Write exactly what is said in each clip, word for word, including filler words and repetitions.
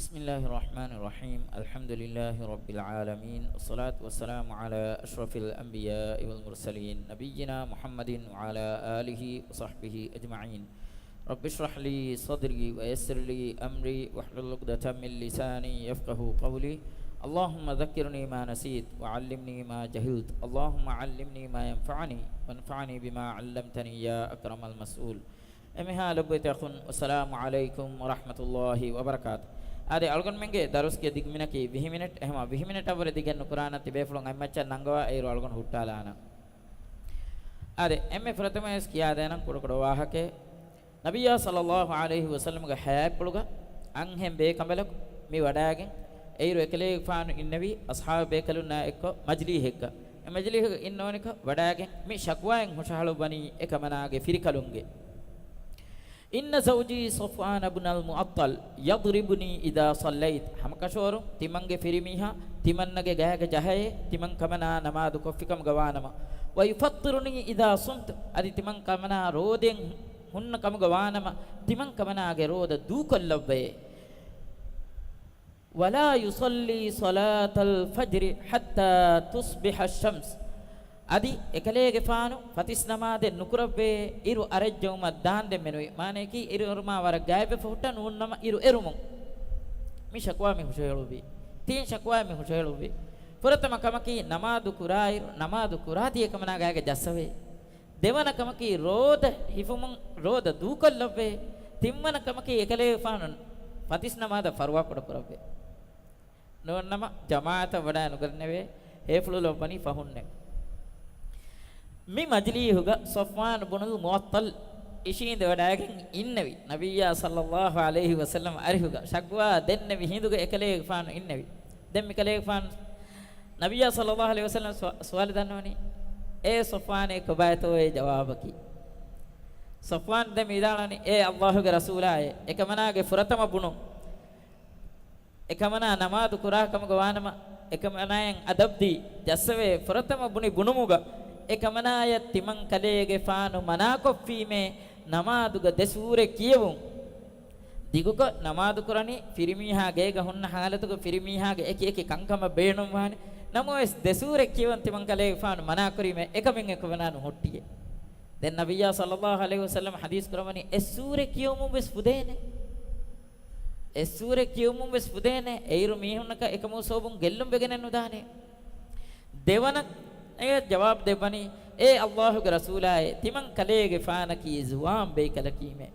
بسم الله الرحمن الرحيم. الحمد لله رب العالمين، والصلاة والسلام على أشرف الأنبياء والمرسلين، نبينا محمد وعلى آله وصحبه أجمعين. رب اشرح لي صدري ويسر لي أمري واحلل عقدة من لساني يفقهوا قولي. اللهم ذكرني ما نسيت وعلمني ما جهلت. اللهم علمني ما ينفعني وانفعني بما علمتني يا أكرم المسؤول. އެންމެހާ ލޮބުވެތި އަޚުން، އައްސަލާމު ޢަލައިކުމް ވަރަޙްމަތުﷲ ވަބަރަކާތު. އާދެ، އަޅުގަނޑުމެންގެ ދަރުސްގެ ދިގުމިނަކީ ވިހި މިނެޓް. އެހެމަ ވިހި މިނެޓަށްވުރެ ދިގެއް ނުކުރާނަން، ތިބޭފުޅުން އަތްމައްޗަށް ނަންގަވާ އޭރު އަޅުގަނޑު ހުއްޓާލާނަން. އާދެ، އެންމެ ފުރަތަމަވެސް ކިޔާދޭނަން ކުޑަކުޑަ ވާހަކައެއް. ނަބިއްޔާ ޞައްލައްލާހު ޢަލައިހި ވަސައްލަމްގެ ޙަޔާތްޕުޅުގަ އަންހެން ބޭކަނބަލަކު މި ވަޑައިގެން، އެއިރު އެކަލޭގެފާނު އިންނެވީ އަޞްޙާބު ބޭކަލުންނާ އެއްކޮށް މަޖިލީހެއްގަ. އެ މަޖިލީހުގަ އިންނަވަނިކޮށް ވަޑައިގެން މި ޝަކުވާއެއް ހުށަހަޅުއްވަނީ އެކަމަނާގެ ފިރިކަލުންގެ. إن زوجي صفوان بن المعطل يضربني إذا صليت. ހަމަކަށަވަރުން ތިމަންގެ ފިރިމީހާ ތިމަންނަގެ ގައިގަ ޖަހައޭ، ތިމަން ކަމަނާ ނަމާދު ކޮށްފިކަމުގަ ވާނަމަ. ويفطرني إذا صمت. އަދި ތިމަން ކަމަނާ ރޯދައިން ހުންނަ ކަމުގަ ވާނަމަ، ތިމަން ކަމަނާގެ ރޯދަ ދޫކޮށްލައްވައޭ. ولا يصلي صلاة الفجر حتى تصبح الشمس. އަދި އެކަލޭގެފާނު ފަތިސް ނަމާދެއް ނުކުރައްވޭ، އިރު އަރައްޖައުމަށް ދާންދެން މެނުވީ. މާނަޔަކީ އިރު އެރުމާ ވަރަށް ގާތްވެފަ ހުއްޓަން ނޫން ނަމަ އިރު އެރުމުން. މި ޝަކުވާ މި ހުށަހެޅުއްވީ. ތިން ޝަކުވާ މި ހުށަހެޅުއްވީ. ފުރަތަމަ ކަމަކީ ނަމާދު ކުރާއިރު، ނަމާދު ކުރާތީ އެކަމަނާ ގާގަ ޖައްސަވޭ. ދެވަނަ ކަމަކީ، ރޯދަ ހިފުމުން ރޯދަ ދޫކޮށްލައްވޭ. ތިންވަނަ ކަމަކީ، އެކަލޭގެފާނު ފަތިސް ނަމާދަށް ފަރުވާ ކުޑަކުރައްވޭ. ނޫންނަމަ، ޖަމާޢަތަށް ވަޑައި ނުގަންނެވޭ. ހޭފުޅު ލޮބުވަނީ ފަހުންނޭ. މި މަޖިލީހުގަ ޞަފްވާން ބުނުލް މުޢައްޠަލް އިށީނދެ ވަޑައިގެން އިންނެވި. ނަބިއްޔާ ޞައްލައްލާހު ޢަލައިހި ވަސައްލަމް އަރިހުގަ ޝަކުވާ ދެންނެވި ހިނދުގަ އެކަލޭގެފާނު އިންނެވި. ދެން މިކަލޭގެފާނު ނަބިއްޔާ ޞައްލައްލާހު ޢަލައިހި ވަސައްލަމް ސުވާ-، ސުވާލު ދަންނަވަނީ، "އޭ ޞަފްވާނޭ، ކޮބާތޯ އޭ ޖަވާބަކީ؟" ޞަފްވާން ދެން ވިދާޅުވަނީ، "އޭ ﷲ ގެ ރަސޫލާއޭ، އެކަމަނާގެ ފުރަތަމަ ބުނުން، އެކަމަނާ ނަމާދު ކުރާ ކަމުގަ ވާނަމަ، އެކަމަނާއަށް އަދަބްދީ ޖައްސަވޭ، ފުރަތަމަ ބުނި ބުނުމުގަ އެކަމަނާޔަށް ތިމަން ކަލޭގެފާނު މަނާކޮށްފީމޭ ނަމާދުގަ ދެ ސޫރަ ކިޔެވުން." ދިގުކޮށް ނަމާދު ކުރަނީ ފިރިމީހާ ގޭގަ ހުންނަ ޙާލަތުގަ ފިރިމީހާގެ އެކި އެކި ކަންކަމަށް ބޭނުންވާނެ. ނަމަވެސް، ދެ ސޫރަ ކިޔެވުން ތިމަން ކަލޭގެފާނު މަނާކުރީމޭ، އެކަމެއް އެކަމަނާ ނުހުއްޓިއޭ. ދެން ނަބިއްޔާ ޞައްލައްލާހު ޢަލައިހި ވަސައްލަމް ޙަދީޘް ކުރައްވަނީ، އެއް ސޫރަ ކިޔެވުމުން ވެސް ފުދޭނެ. އެއް ސޫރަ ކިޔެވުމުން ވެސް ފުދޭނެ. އެއިރު މީހުންނަކަށް އެކަމުގެ ސަބަބުން ގެއްލުން ވެގެނެއް ނުދާނެ. ދެވަނަ އެ ޖަވާބު ދެއްވަނީ، އޭ ﷲ ގެ ރަސޫލާއޭ، ތިމަން ކަލޭގެފާނަކީ ޒުވާން ބޭކަލަކީމޭ.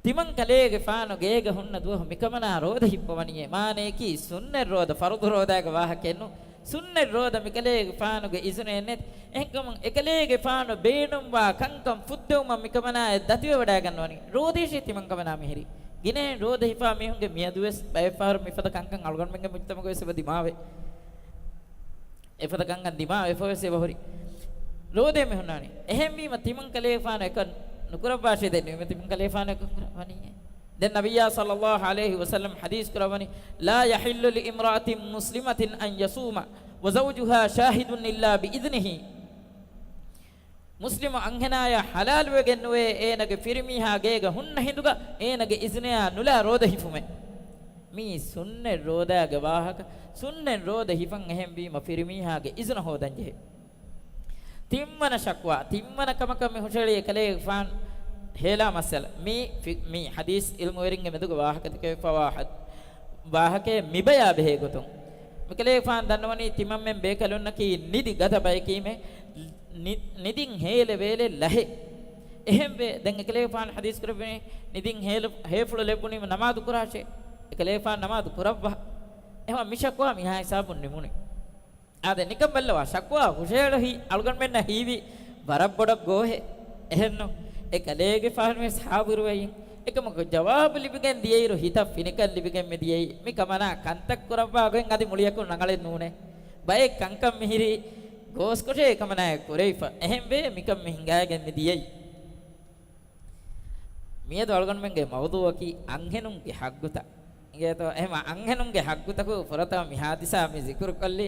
ތިމަން ކަލޭގެފާނު ގޭގަ ހުންނަ ދުވަހު މިކަމަނާ ރޯދަ ހިއްޕަވަނީއޭ. މާނަޔަކީ ސުންނަތް ރޯދަ، ފަރުޟު ރޯދާގެ ވާހަކައެއް ނޫން. ސުންނަތް ރޯދަ މިކަލޭގެފާނުގެ އިޒުނެއް ނެތި. އެހެންކަމުން އެކަލޭގެފާނު ބޭނުންވާ ކަންކަން ފުއްދެވުމަށް މިކަމަނާއަށް ދަތިވެވަޑައިގަންނަވަނީ. ރޯދައިށޭ ތިމަން ކަމަނާ މިހިރީ. ގިނައިން ރޯދަ ހިފާ މީހުންގެ މިއަދުވެސް ބައެއްފަހަރު މިފަދަ ކަންކަން އަޅުގަނޑުމެންގެ މުޖްތަމަޢުގަވެސް އެބަ ދިމާވޭ. އެފަދަ ކަންކަން ދިމާވެފަވެސް އެބަހުރި. ރޯދައެއް މިހުންނާނީ. އެހެންވީމަ ތިމަން ކަލޭގެފާނު އެކަން ނުކުރައްވާށޭ. ދެން ނުވީމަ ތިމަން ކަލޭގެފާނު އެކަން ކުރައްވަނީއޭ. ދެން ނަބިއްޔާ ޞައްލައްލާހު ޢަލައިހި ވަސައްލަމް ޙަދީޘް ކުރައްވަނީ، لا يحل لامرأة مسلمة أن يصوم وزوجها شاهد إلا بإذنه. މުސްލިމު އަންހެނާޔަށް ޙަލާލުވެގެންނުވޭ އޭނަގެ ފިރިމީހާ ގޭގަ ހުންނަ ހިނދުގަ އޭނަގެ އިޒުނެއާ ނުލާ ރޯދަ ހިފުމެއް. މީ ސުންނަތް ރޯދާގެ ވާހަކަ. ސުންނަތް ރޯދަ ހިފަން އެހެންވީމަ ފިރިމީހާގެ އިޒުނަ ހޯދަންޖެހޭ. ތިންވަނަ ޝަކުވާ، ތިންވަނަ ކަމަކަށް މި ހުށަހެޅި އެކަލޭގެފާނު ހޭލާ މައްސަލަ. މީ ފި-، މީ ޙަދީޘް ޢިލްމުވެރިންގެ މެދުގަ ވާހަކަދެކެވިފަވާ ޙަ-، ވާހަކައެއް މިބަޔާ ބެހޭ ގޮތުން. މިކަލޭގެފާނު ދަންނަވަނީ ތިމަންމެން ބޭކަލުންނަކީ ނިދި ގަދަ ބަޔަކީމޭ. ނި-، ނިދިން ހޭލެވޭލެ ލަހެއް. އެހެންވެ، ދެން އެކަލޭގެފާނު ޙަދީޘް ކުރެއްވިނީ، ނިދިން ހޭލު-، ހޭފުޅު ލެއްވުނީމަ ނަމާދު ކުރާށޭ. އެކަލޭގެފާނު ނަމާދު ކުރައްވާ. އެހެންވީމަ މި ޝަކުވާ މިހާ ހިސާބުން ނިމުނީ. އާދެ، ނިކަން ބައްލަވާ، ޝަކުވާ ހުށަހެޅު ހި-، އަޅުގަނޑުމެންނަށް ހީވީ ވަރަށް ބޮޑަށް ގޯހެއް. އެހެންނު، އެކަލޭގެފާނުވެސް ޙާޟިރުވެއިން. އެކަމަކު ޖަވާބު ލިބިގެން ދިޔައިރު ހިތަށް ފިނިކަން ލިބިގެން މި ދިޔައީ. މި ކަމަނާ ކަންތައް ކުރައްވާ ގޮތް އަދި މުޅިއަކުން ރަނގަޅެއް ނޫނޭ. ބައެއް ކަންކަން މިހިރީ ގޯސްކޮށޭ އެކަމަނާއަށް ކުރެވިފަ. އެހެންވެ، މިކަން މި ހިނގައިގެން މި ދިޔައީ. މިއަދު އަޅުގަނޑުމެންގެ މައުޟޫޢަކީ އަންހެނުންގެ ޙައްޤުތައް. އިނގޭތޯ؟ އެހެންވީމަ އަންހެނުންގެ ޙައްޤުތަކު ފުރަތަމަ މިހާ ދިސާ މި ޒިކުރުކޮށްލީ.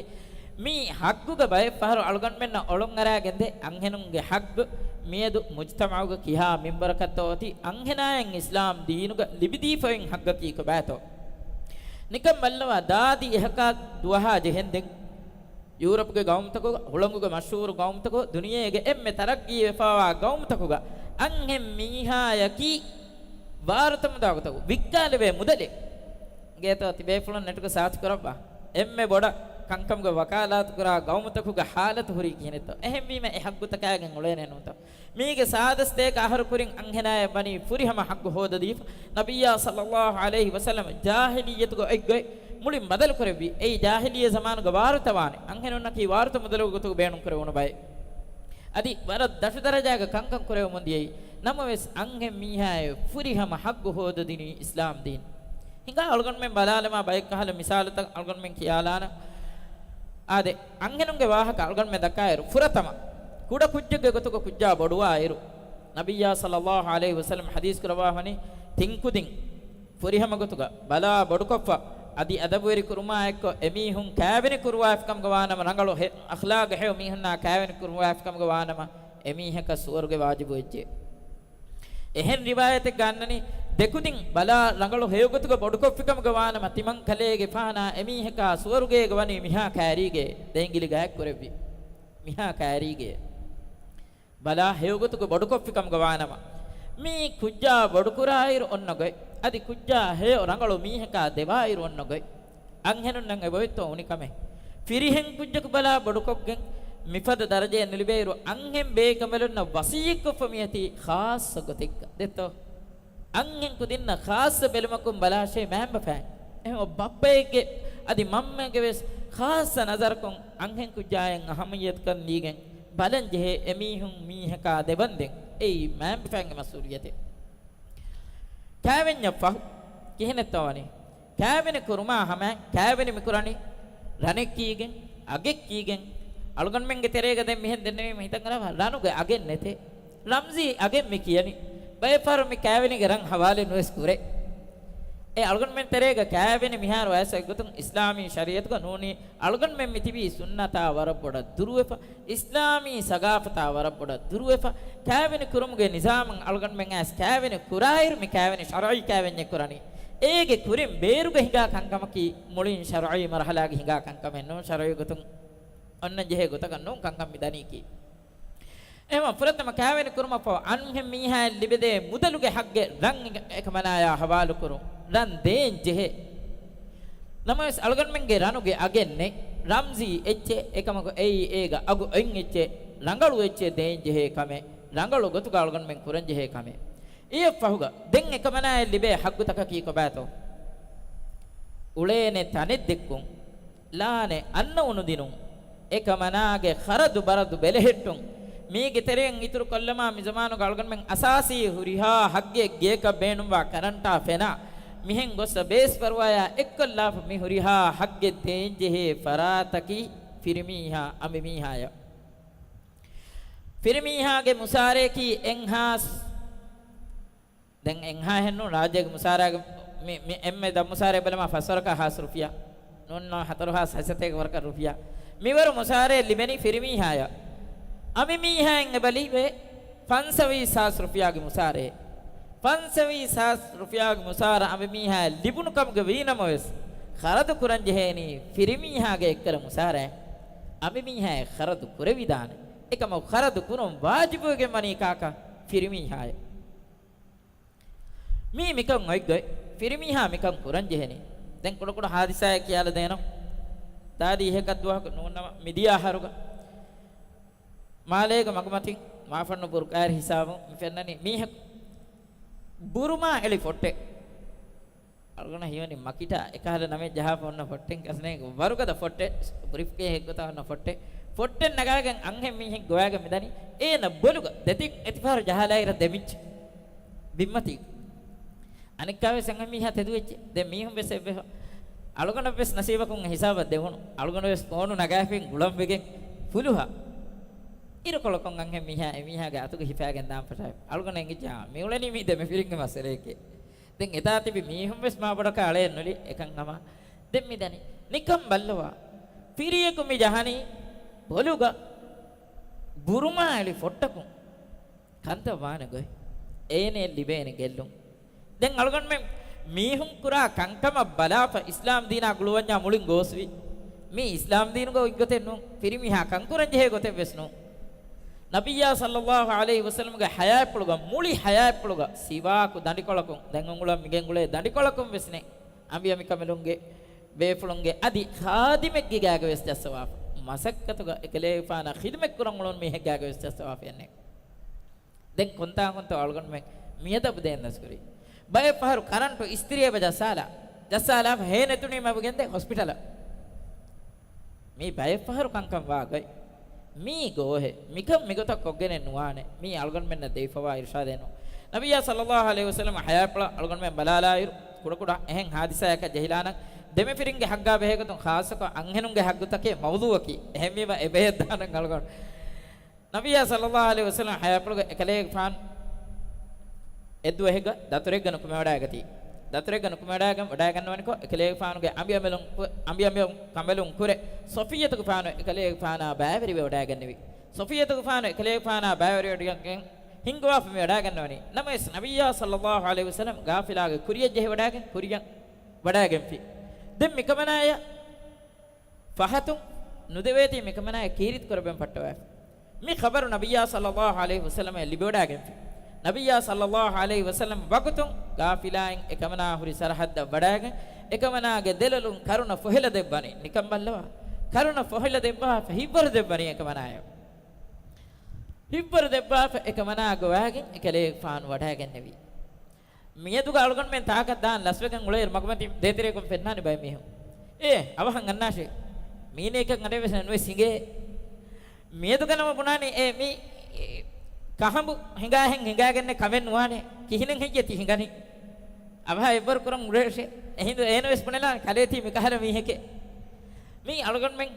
މި ޙައްޤުގަ ބައެއް ފަހަރު އަޅުގަނޑުމެންނަށް އޮޅުން އަރާގެންދޭ އަންހެނުންގެ ޙައްޤު. މިއަދު މުޖްތަމަޢުގަ ކިހާ މިންބަރަކަށްތޯ އޮތީ އަންހެނާޔަށް އިސްލާމް ދީނުގަ ލިބިދީފައި ޙައްޤަކީ ކޮބާތޯ؟ ނިކަން ބައްލަވާ، ދާދި އެހަކާ ދުވަހާ ޖެހެންދެން، ޔޫރަޕްގެ ގައުމުތަކުގަ، ހުޅަނގުގެ މަޝްހޫރު ގައުމުތަކު، ދުނިޔޭގެ އެންމެ ތަރައްގީވެފާވާ ގައުމުތަކުގަ އަންހެން މީހާޔަކީ ވާރުތަ މުދާގޮތަކު ވިއްކާލެވޭ މުދަލެއް. އިނގޭތޯ ތިބޭފުޅުން ނެޓުގަ ސާޗުކުރައްވާ. އެންމެ ބޮޑަށް ކަންކަމުގެ ވަކާލާތުކުރާ ގައުމުތަކުގެ ހާލަތު ހުރީ ކިހިނެއްތޯ؟ އެހެންވީމަ އެ ހައްގުތަކާގެން އުޅޭނެ ނޫންތޯ؟ މީގެ ސާދަ ސަތޭކަ އަހަރު ކުރިން އަންހެނާޔަށް ވަނީ ފުރިހަމަ ހައްގު ހޯދަދީފަ. ނަބިއްޔާ ޞައްލައްލާހު ޢަލައިހި ވަސައްލަމަ ޖާހިލިއްޔަތުގަ އޮތް ގޮތް މުޅިން ބަދަލު ކުރެއްވި. އެއީ ޖާހިލިއްޔަ ޒަމާނުގަ ވާރުތަ ވާނެ. އަންހެނުންނަކީ ވާރުތަ މުދަލުގެ ގޮތުގަ ބޭނުން ކުރެވުނު ބައެއް. އަދި ވަރަށް ދަށު ދަރަޖާގަ ކަންކަން ކުރެވެމުން ދިޔައީ. ނަމަވެސް އަންހެން މީހާއަށް ފުރިހަމަ ހައްގު ހޯދަދިނީ އިސްލާމް ދީން. ހިނގާ އަޅުގަނޑުމެން ބަލާލަމާ ބައެއް ކަހަލަ މިސާލުތައް އަޅުގަނޑުމެން ކިޔާލާނަން. އާދެ، އަންހެނުންގެ ވާހަކަ އަޅުގަނޑުމެން ދައްކާއިރު، ފުރަތަމަ ކުޑަ ކުއްޖެއްގެ ގޮތުގަ ކުއްޖާ ބޮޑުވާއިރު، ނަބިއްޔާ ޞައްލައްލާހު ޢަލައިހި ވަސައްލަމަ ޙަދީޘް ކުރައްވާފަނީ، ތިން ކުދިން ފުރިހަމަ ގޮތުގަ ބަލާ ބޮޑުކޮށްފަ، އަދި އަދަބުވެރި ކުރުމާ އެއްކޮށް، އެމީހުން ކައިވެނި ކުރުވާފިކަމުގަ ވާނަމަ، ރަނގަޅު ހެ-، އަޚްލާގު ހެޔޮ މީހުންނާ ކައިވެނި ކުރުވާފިކަމުގަ ވާނަމަ، އެމީހަކަށް ސުވަރުގެ ވާޖިބު ވެއްޖެ. އެހެން ރިވާޔަތެއްގަ އަންނަނީ، ދެކުދިން ބަލާ ރަނގަޅު ހެޔޮގޮތުގަ ބޮޑުކޮށްފިކަމުގަ ވާނަމަ، ތިމަންކަލޭގެފާނާ އެމީހަކާ ސުވަރުގޭގަ ވަނީ މިހާ ކައިރީގެ ދޭންގިލި ގާތް ކުރެއްވި. މިހާ ކައިރީގެ ބަލާ ހެޔޮގޮތުގަ ބޮޑުކޮށްފިކަމުގަ ވާނަމަ، މީ ކުއްޖާ ބޮޑުކުރާއިރު އޮންނަ ގޮތް، އަދި ކުއްޖާ ހެޔޮ ރަނގަޅު މީހަކާ ދެވާއިރު އޮންނަ ގޮތް. އަންހެނުންނަށް އެބައޮތްތޯ އުނިކަމެއް؟ ފިރިހެން ކުއްޖަކު ބަލާ ބޮޑުކޮށްގެން މިފަދަ ދަރަޖައެއް ނުލިބޭއިރު، އަންހެން ބޭކަނބަލުންނަށް ވަޞިއްޔަތްކޮށްފަ މިއޮތީ ޚާއްޞަ ގޮތެއްގަ ދެއްތޯ؟ އަންހެން ކުދިންނަށް ޚާއްޞަ ބެލުމަކުން ބަލާށޭ މައިންބަފައިން. އެހެން ބައްޕައެއްގެ އަދި މަންމަގެ ވެސް ޚާއްޞަ ނަޒަރަކުން އަންހެން ކުއްޖާއަށް އަހައްމިއްޔަތުކަން ދީގެން ބަލަން ޖެހޭ އެމީހުން މީހަކާ ދެބަންދެން އެއީ މައިންބަފައިންގެ މަސްއޫލިއްޔަތެއް. ކައިވެންޏަށް ފަހު ކިހިނެއްތޯ ވަނީ؟ ކައިވެނި ކުރުމާ ހަމައަށް ކައިވެނި މިކުރަނީ ރަނެއްކީގެން، އަގެއްކީގެން. އަޅުގަނޑުމެންގެ ތެރޭގަ ދެން މިހެން ދެންނެވީމަ ހިތަށް އަރާފަ ރަނުގެ އަގެއް ނެތޭ. ރަމްޒީ އަގެއް މި ކިޔަނީ. ބައެއްފަހަރު މި ކައިވެނީގެ ރަން ހަވާލެއް ނުވެސް ކުރޭ. އެ އަޅުގަނޑުމެން ތެރޭގަ ކައިވެނި މިހާރު އައިސް އެއްގޮތުން އިސްލާމީ ޝަރީއަތުގަ ނޫނީ. އަޅުގަނޑުމެން މި ތިބީ ސުންނަތާ ވަރަށް ބޮޑަށް ދުރުވެފަ، އިސްލާމީ ސަގާފަތާ ވަރަށް ބޮޑަށް ދުރުވެފަ، ކައިވެނި ކުރުމުގެ ނިޒާމަށް އަޅުގަނޑުމެން އައިސް ކައިވެނި ކުރާއިރު މި ކައިވެނި ޝަރުޢީ ކައިވެންޏެއް ކުރަނީ. އޭގެ ކުރިން ބޭރުގަ ހިނގާ ކަންކަމަކީ މުޅިން ޝަރުޢީ މަރުޙަލާގަ ހިނގާ ކަންކަމެއް ނޫން، ޝަރުޢީ ގޮތުން އޮންނަން ޖެހޭ ގޮތަކަށް ނޫން ކަންކަން މި ދަނީކީ. އެހެންވީމަ ފުރަތަމަ ކައިވެނި ކުރުމަށްފަހު އަންހެން މީހާއަށް ލިބެދޭ މުދަލުގެ ހައްގެއް ރަން އެކަމަނާޔާ ހަވާލުކުރުން. ރަން ދޭން ޖެހޭ. ނަމަވެސް އަޅުގަނޑުމެންގެ ރަނުގެ އަގެއް ނެތް. ރަމްޒީ އެއްޗެއް، އެކަމަކު އެއީ އޭގަ އަގު އޮތް އެއްޗެއް، ރަނގަޅު އެއްޗެއް ދޭން ޖެހޭ ކަމެއް، ރަނގަޅު ގޮތުގަ އަޅުގަނޑުމެން ކުރަން ޖެހޭ ކަމެއް. އެއަށްފަހުގަ ދެން އެކަމަނާއަށް ލިބޭ ހައްގުތަކަކީ ކޮބާތޯ؟ އުޅޭނެ ތަނެއް ދެއްކުން. ލާނެ އަންނައުނު ދިނުން، އެކަމަނާގެ ޚަރަދު ބަރަދު ބެލެހެއްޓުން. މީގެ ތެރެއިން އިތުރު ކޮށްލަމާ މި ޒަމާނުގަ އަޅުގަނޑުމެން އަސާސީ ހުރިހާ ހައްގެއް ގެޔަކަށް ބޭނުންވާ ކަރަންޓާ ފެނާ މިހެން ގޮއްސަ ބޭސް ފަރުވާޔާ އެއްކޮށްލާފަ މި ހުރިހާ ހައްގެއް ދޭންޖެހޭ ފަރާތަކީ ފިރިމީހާ އަނބިމީހާޔަށް. ފިރިމީހާގެ މުސާރަޔަކީ އެއްހާސް ދެން އެއްހާހެއްނު ރާއްޖޭގެ މުސާރާގެ މި، މި އެންމެ ދަށް މުސާރަ ބަލަމާ ފަސްވަރަކަށް ހާސް ރުފިޔާ. ނޫން ނޫން ހަތަރު ހާސް ހަތްސަތޭކަ ވަރަކަށް ރުފިޔާ. މިވަރު މުސާރައެއް ލިބެނީ ފިރިމީހާޔަށް. އަނބިމީހާއިން އެބަލިވޭ ފަންސަވީސް ހާސް ރުފިޔާގެ މުސާރައެއް. ފަންސަވީސް ހާސް ރުފިޔާގެ މުސާރަ އަނބިމީހާޔަށް ލިބުނު ކަމުގަ ވީނަމަވެސް، ޚަރަދު ކުރަން ޖެހޭނީ ފިރިމީހާގެ އެއްކަލަ މުސާރައެއް. އަނބިމީހާޔަށް ޚަރަދު ކުރެވިދާނެ. އެކަމަކު ޚަރަދު ކުރުން ވާޖިބުވެގެން ވަނީ ކާކަށް؟ ފިރިމީހާޔަށް. މީ މިކަން އޮތްގޮތް، ފިރިމީހާ މިކަން ކުރަން ޖެހެނީ. ދެން ކުޑަކުޑަ ހާދިސާއެއް ކިޔާލަ ދޭނަން. ދާދި އިހަކަށް ދުވަހަކު ނޫންނަމަ މިދިޔަ އަހަރުގަ މާލޭގެ މަގުމަތިން މާފަންނު ބުރުކާއިރު ހިސާބުން މި ފެންނަނީ މީހަކު ބުރުމާ އެޅި ފޮއްޓެއް. އަޅުގަނޑަށް ހީވަނީ މަކިޓާ އެކަހަލަ ނަމެއް ޖަހާފަ އޮންނަ ފޮއްޓެއް ކަސްނޭ، ވަރުގަދަ ފޮއްޓެއް، ބްރީފްކޭސް އެއްގޮތަށް އޮންނަ ފޮއްޓެއް. ފޮއްޓެއް ނަގާގެން އަންހެން މީހެއް ގޮވާގެން މިދަނީ. އޭނަ ބޮލުގަ ދެތިން އެތިފަހަރު ޖަހާލާއިރަށް ދެމިއްޖެ ބިންމަތީގަ. އަނެއްކާވެސް އަންހެން މީހާ ތެދުވެއްޖެ. ދެން މީހުން ވެސް އެއްވެފަ. އަޅުގަނޑަށް ވެސް ނަސީބަކުން ހިސާބަށް ދެވުނު. އަޅުގަނޑު ވެސް ފޯނު ނަގާފިން ގުޅަން ވެގެން ފުލުހަ. އިރުކޮޅަކުން އަންހެން މީހާ އެމީހާގެ އަތުގަ ހިފާގެން ދާން ފަށާފި. އަޅުގަނޑަށް އެނގިއްޖެ މިއުޅެނީ މީ ދެމަފިރިންގެ މައްސަލައެކޭ. ދެން އެތާ ތިބި މީހުން ވެސް މާބޮޑަކަށް އަޅައެއް ނުލި އެކަން ހަމަ. ދެން މިދަނީ. ނިކަން ބައްލަވާ. ފިރިޔަކު މި ޖަހަނީ ބޮލުގަ ބުރުމާ އެޅި ފޮއްޓަކުން. ކަންތައް ވާނެ ގޮތް. އޭނައަށް ލިބޭނެ ގެއްލުން. ދެން އަޅުގަނޑުމެން މީހުން ކުރާ ކަންކަމަށް ބަލާފަ އިސްލާމް ދީނާ ގުޅުވަންޏާ މުޅިން ގޯސްވީ. މީ އިސްލާމް ދީނުގަ އޮތް ގޮތެއް ނޫން. ފިރިމީހާ ކަންކުރަން ޖެހޭ ގޮތެއް ވެސް ނޫން. ނަބިއްޔާ ޞައްލައްލާހު ޢަލައިހި ވަސައްލަމްގެ ޙަޔާތްޕުޅުގަ، މުޅި ޙަޔާތްޕުޅުގަ ސިވާކު ދަނޑިކޮޅަކުން، ދެން އުނގުޅަން މިގެންގުޅޭ ދަނޑިކޮޅަކުން ވެސް ނެތް. އަނބިޔަމިކަނބަލުންގެ، ބޭފުޅުންގެ އަދި ޚާދިމެއްގެ ގާގަ ވެސް ޖައްސަވާފަ. މަސައްކަތުގަ އެކަލޭގެފާނާ ޚިދުމަތްކުރަން އުޅުނު މީހެއްގެ ގާގަ ވެސް ޖައްސަވާފައެއް ނެތް. ދެން ކޮންތާކުންތޯ އަޅުގަނޑުމެން މިއަދަބު ދޭން ދަސްކުރީ؟ ބައެއް ފަހަރު ކަރަންޓު އިސްތިރިއެބަ ޖައްސާލާ، ޖައްސާލާފަ ހޭ ނެތުނީމަ ގެންދޭ ހޮސްޕިޓަލަށް. މީ ބައެއް ފަހަރު ކަންކަން ވާ ގޮތް. މީ ގޯހެއް. މިކަން މިގޮތަށް ކޮށްގެނެއް ނުވާނެ. މީ އަޅުގަނޑުމެންނަށް ދެވިފަވާ އިރުޝާދެއް ނޫން. ނަބިއްޔާ ޞައްލައްލާހު ޢަލައިހި ވަސައްލަމް ޙަޔާތްޕުޅަށް އަޅުގަނޑުމެން ބަލާލާއިރު، ކުޑަކުޑަ އެހެން ޙާދިސާއަކަށް ޖެހިލާނަން، ދެމަފިރިންގެ ޙައްގާ ބެހޭގޮތުން ޚާއްޞަކޮށް އަންހެނުންގެ ޙައްގުތަކެއް މައުޟޫއަކީ. އެހެންވީމަ އެބަޔަށް ދާނަން އަޅުގަނޑު. ނަބިއްޔާ ޞައްލައްލާހު ޢަލައިހި ވަސައްލަމް ޙަޔާތްޕުޅުގަ އެކަލޭގެފާނު އެއްދުވަހެއްގަ ދަތުރެއްގަ ނުކުމެވަޑައިގަތީ. ދަތުރެއްގަ ނުކުމެވަޑައިގެން ވަޑައިގަންނަވަނިކޮށް، އެކަލޭގެފާނުގެ އަނބިއަނބިލުން ކު-، އަނބިއަނބި ކަނބަލުން ކުރެ، ޞަފިއްޔަތުގެފާނު އެކަލޭގެފާނާ ބައިވެރިވެވަޑައިގެންނެވި. ޞަފިއްޔަތުގެފާނު އެކަލޭގެފާނާ ބައިވެރިވެވަޑައިގެން ހިންގަވާފަ މި ވަޑައިގަންނަވަނީ. ނަމަވެސް، ނަބިއްޔާ ޞައްލައްލާހު ޢަލައިހި ވަސައްލަމް ގާފިލާގެ ކުރިޔަށް ޖެހިވަޑައިގެން، ކުރިޔަށް ވަޑައިގެންފި. ދެން މިކަމަނާޔަށް ފަހަތުން ނުދެވޭތީ މިކަމަނާޔަށް ކީރިތި ކުރެވެން ފައްޓަވައިފި. މި ޚަބަރު ނަބިއްޔާ ޞައްލައްލާހު ޢަލައިހި ވަސައްލަމަށް ލިބިވަޑައިގެންފި. ނަބިއްޔާ ޞައްލައްލާހު ޢަލައިހި ވަސައްލަމް ވަގުތުން ގާފިލާއިން އެކަމަނާ ހުރި ސަރަހައްދަށް ވަޑައިގެން، އެކަމަނާގެ ދެލޮލުން ކަރުނަ ފޮހެލަ ދެއްވަނީ. ނިކަން ބައްލަވާ. ކަރުނަ ފޮހެލަ ދެއްވާފަ ހިތްވަރު ދެއްވަނީ އެކަމަނާޔަށް. ހިތްވަރު ދެއްވާފަ އެކަމަނާ ގޮވާގެން އެކަލޭގެފާނު ވަޑައިގެންނެވި. މިއަދުގަ އަޅުގަނޑުމެން ތާކަށް ދާން ލަސްވެގެން އުޅޭއިރު މަގުމަތި ދޭތެރޭގަ ފެންނާނެ ބައެއް މީހުން. އޭ، އަވަހަށް އަންނާށޭ. މީނޭކަށް އަޑެއް ވެސް ނުވެސް ހިނގޭ. މިއަދުގަ ނަމަ ބުނާނީ، އޭ، މީ، އޭ، ކަހަނބު ހިނގާހެން ހިނގާގެންނެއް ކަމެއް ނުވާނެ. ކިހިނެއް ހެއްޔޭ ތި ހިނގަނީ؟ އަވަހަށް އެއްވަރު ކުރަން އުޅޭށޭ. އެހިނދު އޭނަ ވެސް ބުނެލާނެ ކަލޭ ތީ މިކަހަލަ މީހެކޭ. މީ އަޅުގަނޑުމެން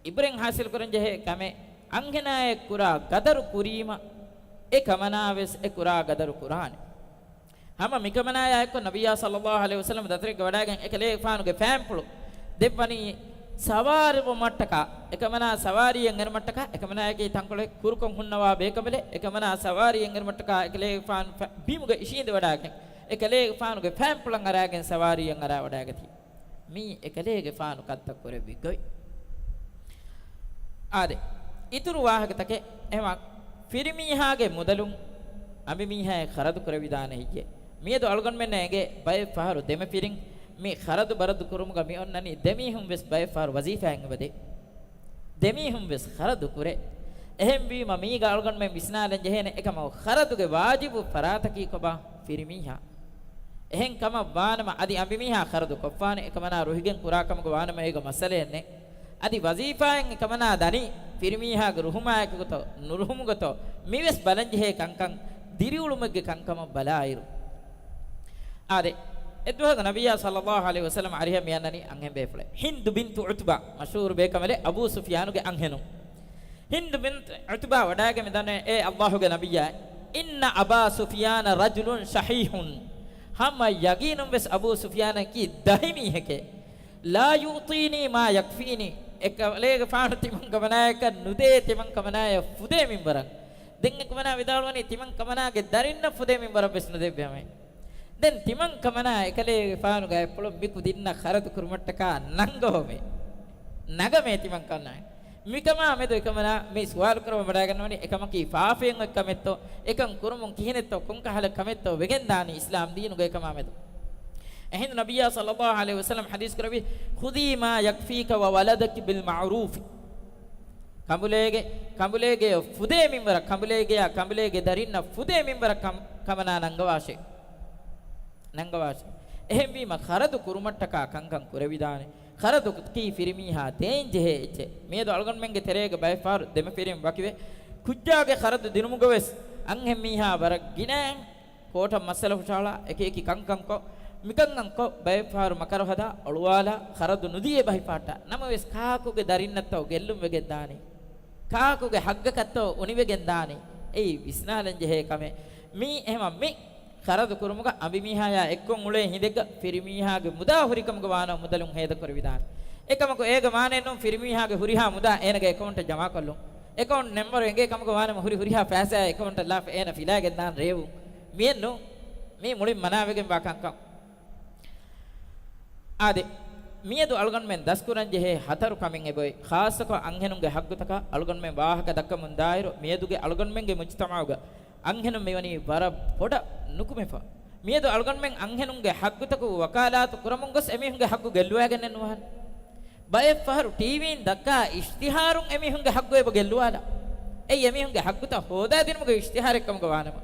އިބްރަތް ހާސިލް ކުރަން ޖެހޭ ކަމެއް. އަންހެނާއެއް ކުރާ ގަދަރު ކުރީމަ، އެ ކަމަނާ ވެސް އެ ކުރާ ގަދަރު ކުރާނެ. ހަމަ މިކަމަނާޔާ އެއްކޮށް، ނަބިއްޔާ ޞައްލައްލާހު ޢަލައިހި ވަސައްލަމް ދަތުރެއްގަ ވަޑައިގެން އެކަލޭގެފާނުގެ ފައިންޕުޅު ދެއްވަނީ ސަވާރުވުމަށްޓަކާ، އެކަމަނާ ސަވާރީއަށް އެރުމަށްޓަކާ، އެކަމަނާގެ ތަންކޮޅެއް ކުރުކޮށް ހުންނަވާ ބޭކަނބަލެއް، އެކަމަނާ ސަވާރީއަށް އެރުމަށްޓަކާ، އެކަލޭގެފާނު ފަ-، ބިމުގަ އިށީނދެ ވަޑައިގެން، އެކަލޭގެފާނުގެ ފައިންޕުޅަށް އަރާގެން ސަވާރީއަށް އަރާ ވަޑައިގަތީ. މީ އެކަލޭގެފާނު ކަންތައް ކުރެއްވި ގޮތް. އާދެ، އިތުރު ވާހަކަތަކެއް. އެހެމަ ފިރިމީހާގެ މުދަލުން އަނބިމީހާއަށް ޚަރަދު ކުރެވިދާނެ ހެއްޔޭ؟ މިއަދު އަޅުގަނޑުމެންނަށް އެނގޭ ބައެއް ފަހަރު ދެމަފިރިން މި ޚަރަދު ބަރަދު ކުރުމުގަ މި އޮންނަނީ ދެމީހުން ވެސް ބައެއް ފަހަރު ވަޒީފާއިން އެބަދޭ. ދެމީހުން ވެސް ޚަރަދު ކުރޭ. އެހެންވީމަ މީގަ އަޅުގަނޑުމެން ވިސްނާލަން ޖެހޭނެ އެކަމަކު ޚަރަދުގެ ވާޖިބު ފަރާތަކީ ކޮބާ؟ ފިރިމީހާ. އެހެން ކަމަށް ވާނަމަ އަދި އަނބިމީހާ ޚަރަދު ކޮށްފާނެ އެކަމަނާ ރުހިގެން ކުރާ ކަމަކު ވާނަމަ އޭގަ މައްސަލައެއް ނެތް. އަދި ވަޒީފާއެއް އެކަމަނާ ދަނީ ފިރިމީހާގެ ރުހުމާއެކުގަތޯ ނުރުހުމުގަތޯ މިވެސް ބަލަންޖެހޭ ކަންކަން ދިރިއުޅުމެއްގެ ކަންކަމަށް ބަލާއިރު. އާދެ، އެއްދުވަހަކު ނަބިއްޔާ ޞައްލައްލާހު ޢަލައިހި ވަސައްލަމަ އަރިހަށް މިއަންނަނީ އަންހެން ބޭފުޅެއް. ހިންދު ބިންތު ޢުތުބާ، މަޝްހޫރު ބޭކަނބަލެއް އަބޫ ސުފްޔާނުގެ އަންހެނުން. ހިންދު ބިންތު ޢުތުބާ ވަޑައިގެން މިދަންނަވަނީ، އޭ ﷲ ގެ ނަބިއްޔާ، އިންނަ އަބާ ސުފްޔާނަ ރަޖުލުން ޝަޙީޙުން، ހަމަ ޔަގީނުން ވެސް އަބޫ ސުފްޔާނަކީ ދަހި މީހެކޭ. ލާ ޔުޢްޠީނީ މާ ޔަކްފީނީ، އެކަލޭގެފާނު ތިމަން ކަމަނާޔަކަށް ނުދޭ ތިމަން ކަމަނާޔަށް ފުދޭ މިންވަރަށް. ދެން އެކަމަނާ ވިދާޅުވަނީ ތިމަން ކަމަނާގެ ދަރިންނަށް ފުދޭ މިންވަރަށް ވެސް ނުދެއްވޭ ހަމަ. ދެން ތިމަން ކަމަނާ އެކަލޭގެފާނުގެ އަތްޕުޅުން މި ކުދިންނަށް ޚަރަދު ކުރުމަށްޓަކާ ނަންގަވަމޭ. ނަގަމޭ ތިމަން ކަމަނާ. މިކަމާ މެދު އެކަމަނާ މި ސުވާލު ކުރަމުން ވަޑައިގަންނަވަނީ އެކަމަކީ ފާފައިން އޮތް ކަމެއްތޯ، އެކަން ކުރުމުން ކިހިނެއްތޯ، ކޮންކަހަލަ ކަމެއްތޯ ވެގެންދާނީ އިސްލާމް ދީނުގަ އެކަމާ މެދު. އެހިނދު ނަބިއްޔާ ޞައްލައްލާހު ޢަލައިހި ވަސައްލަމަ ޙަދީޘް ކުރެއްވި، ޚުޛީ މާ ޔަކްފީކަ ވަވަލަދަކި ބިލްމަޢުރޫފި. ކަނބުލޭގެ، ކަނބުލޭގެޔަށް ފުދޭ މިންވަރަށް، ކަނބުލޭގެޔާ ކަނބުލޭގެ ދަރިންނަށް ފުދޭ މިންވަރަށް ކަމ-، ކަމަނާ ނަންގަވާށޭ. ނަންގަވާށޭ. އެހެންވީމަ ޚަރަދު ކުރުމަށްޓަކާ ކަންކަން ކުރެވިދާނެ. ޚަރަދު ކީ ފިރިމީހާ ދޭން ޖެހޭ އެއްޗެއް. މިއަދު އަޅުގަނޑުމެންގެ ތެރޭގަ ބައެއް ފަހަރު ދެމަފިރިން ވަކިވެ، ކުއްޖާގެ ޚަރަދު ދިނުމުގަ ވެސް އަންހެން މީހާ ވަރަށް ގިނައިން ކޯޓަށް މައްސަލަ ހުށަހަޅާ، އެކި އެކި ކަންކަންކޮށް، މިކަންކަންކޮށް، ބައެއްފަހަރު މަކަރު ހަދާ، އޮޅުވާލާ، ޚަރަދު ނުދިޔަ އެބަ ހިފަހައްޓާ. ނަމަވެސް، ކާކުގެ ދަރިންނަށްތޯ ގެއްލުން ވެގެން ދާނީ؟ ކާކުގެ ހައްގަކަށްތޯ އުނިވެގެން ދާނީ؟ އެއީ ވިސްނާލަން ޖެހޭ ކަމެއް. މީ އެހެމަ މި ޚަރަދު ކުރުމުގަ އަނބިމީހާޔާ އެއްކޮށް އުޅޭ ހިނދެއްގަ ފިރިމީހާގެ މުދާ ހުރިކަމުގަ ވާނަމަ މުދަލުން ހޭދަކުރެވިދާނެ. އެކަމަކު އޭގެ މާނައެއް ނޫން ފިރިމީހާގެ ހުރިހާ މުދާ އޭނަގެ އެކައުންޓަށް ޖަމާކޮށްލުން. އެކައުންޓް ނަންބަރު އެނގޭ ކަމުގަ ވާނަމަ ހުރި ހުރިހާ ފައިސާއެއް އެކައުންޓަށް ލާފަ އޭނަ ފިލާގެން ދާން ރޭވުން. މިއެއްނު، މީ މުޅިން މަނާވެގެންވާ ކަންކަން. އާދެ، މިއަދު އަޅުގަނޑުމެން ދަސްކުރަންޖެހޭ ހަތަރު ކަމެއް އެބައޮތް. ޚާއްޞަކޮށް އަންހެނުންގެ ހައްގުތަކަށް އަޅުގަނޑުމެން ވާހަކަ ދައްކަމުން ދާއިރު، މިއަދުގެ އަޅުގަނޑުމެންގެ މުޖްތަމަޢުގަ އަންހެނުން މިވަނީ ވަރަށް ބޮޑަށް ނުކުމެފަ. މިއަދު އަޅުގަނޑުމެން އަންހެނުންގެ ހައްގުތަކުގެ ވަކާލާތު ކުރަމުން ގޮސް އެމީހުންގެ ހައްގު ގެއްލުވައިގެންނެއް ނުވާނެ. ބައެއް ފަހަރު ޓީވީން ދައްކާ އިޝްތިހާރުން އެމީހުންގެ ހައްގު އެބަ ގެއްލުވާލާ. އެއީ އެމީހުންގެ ހައްގުތައް ހޯދާދިނުމުގެ އިޝްތިހާރެއް ކަމުގަ ވާނަމަ،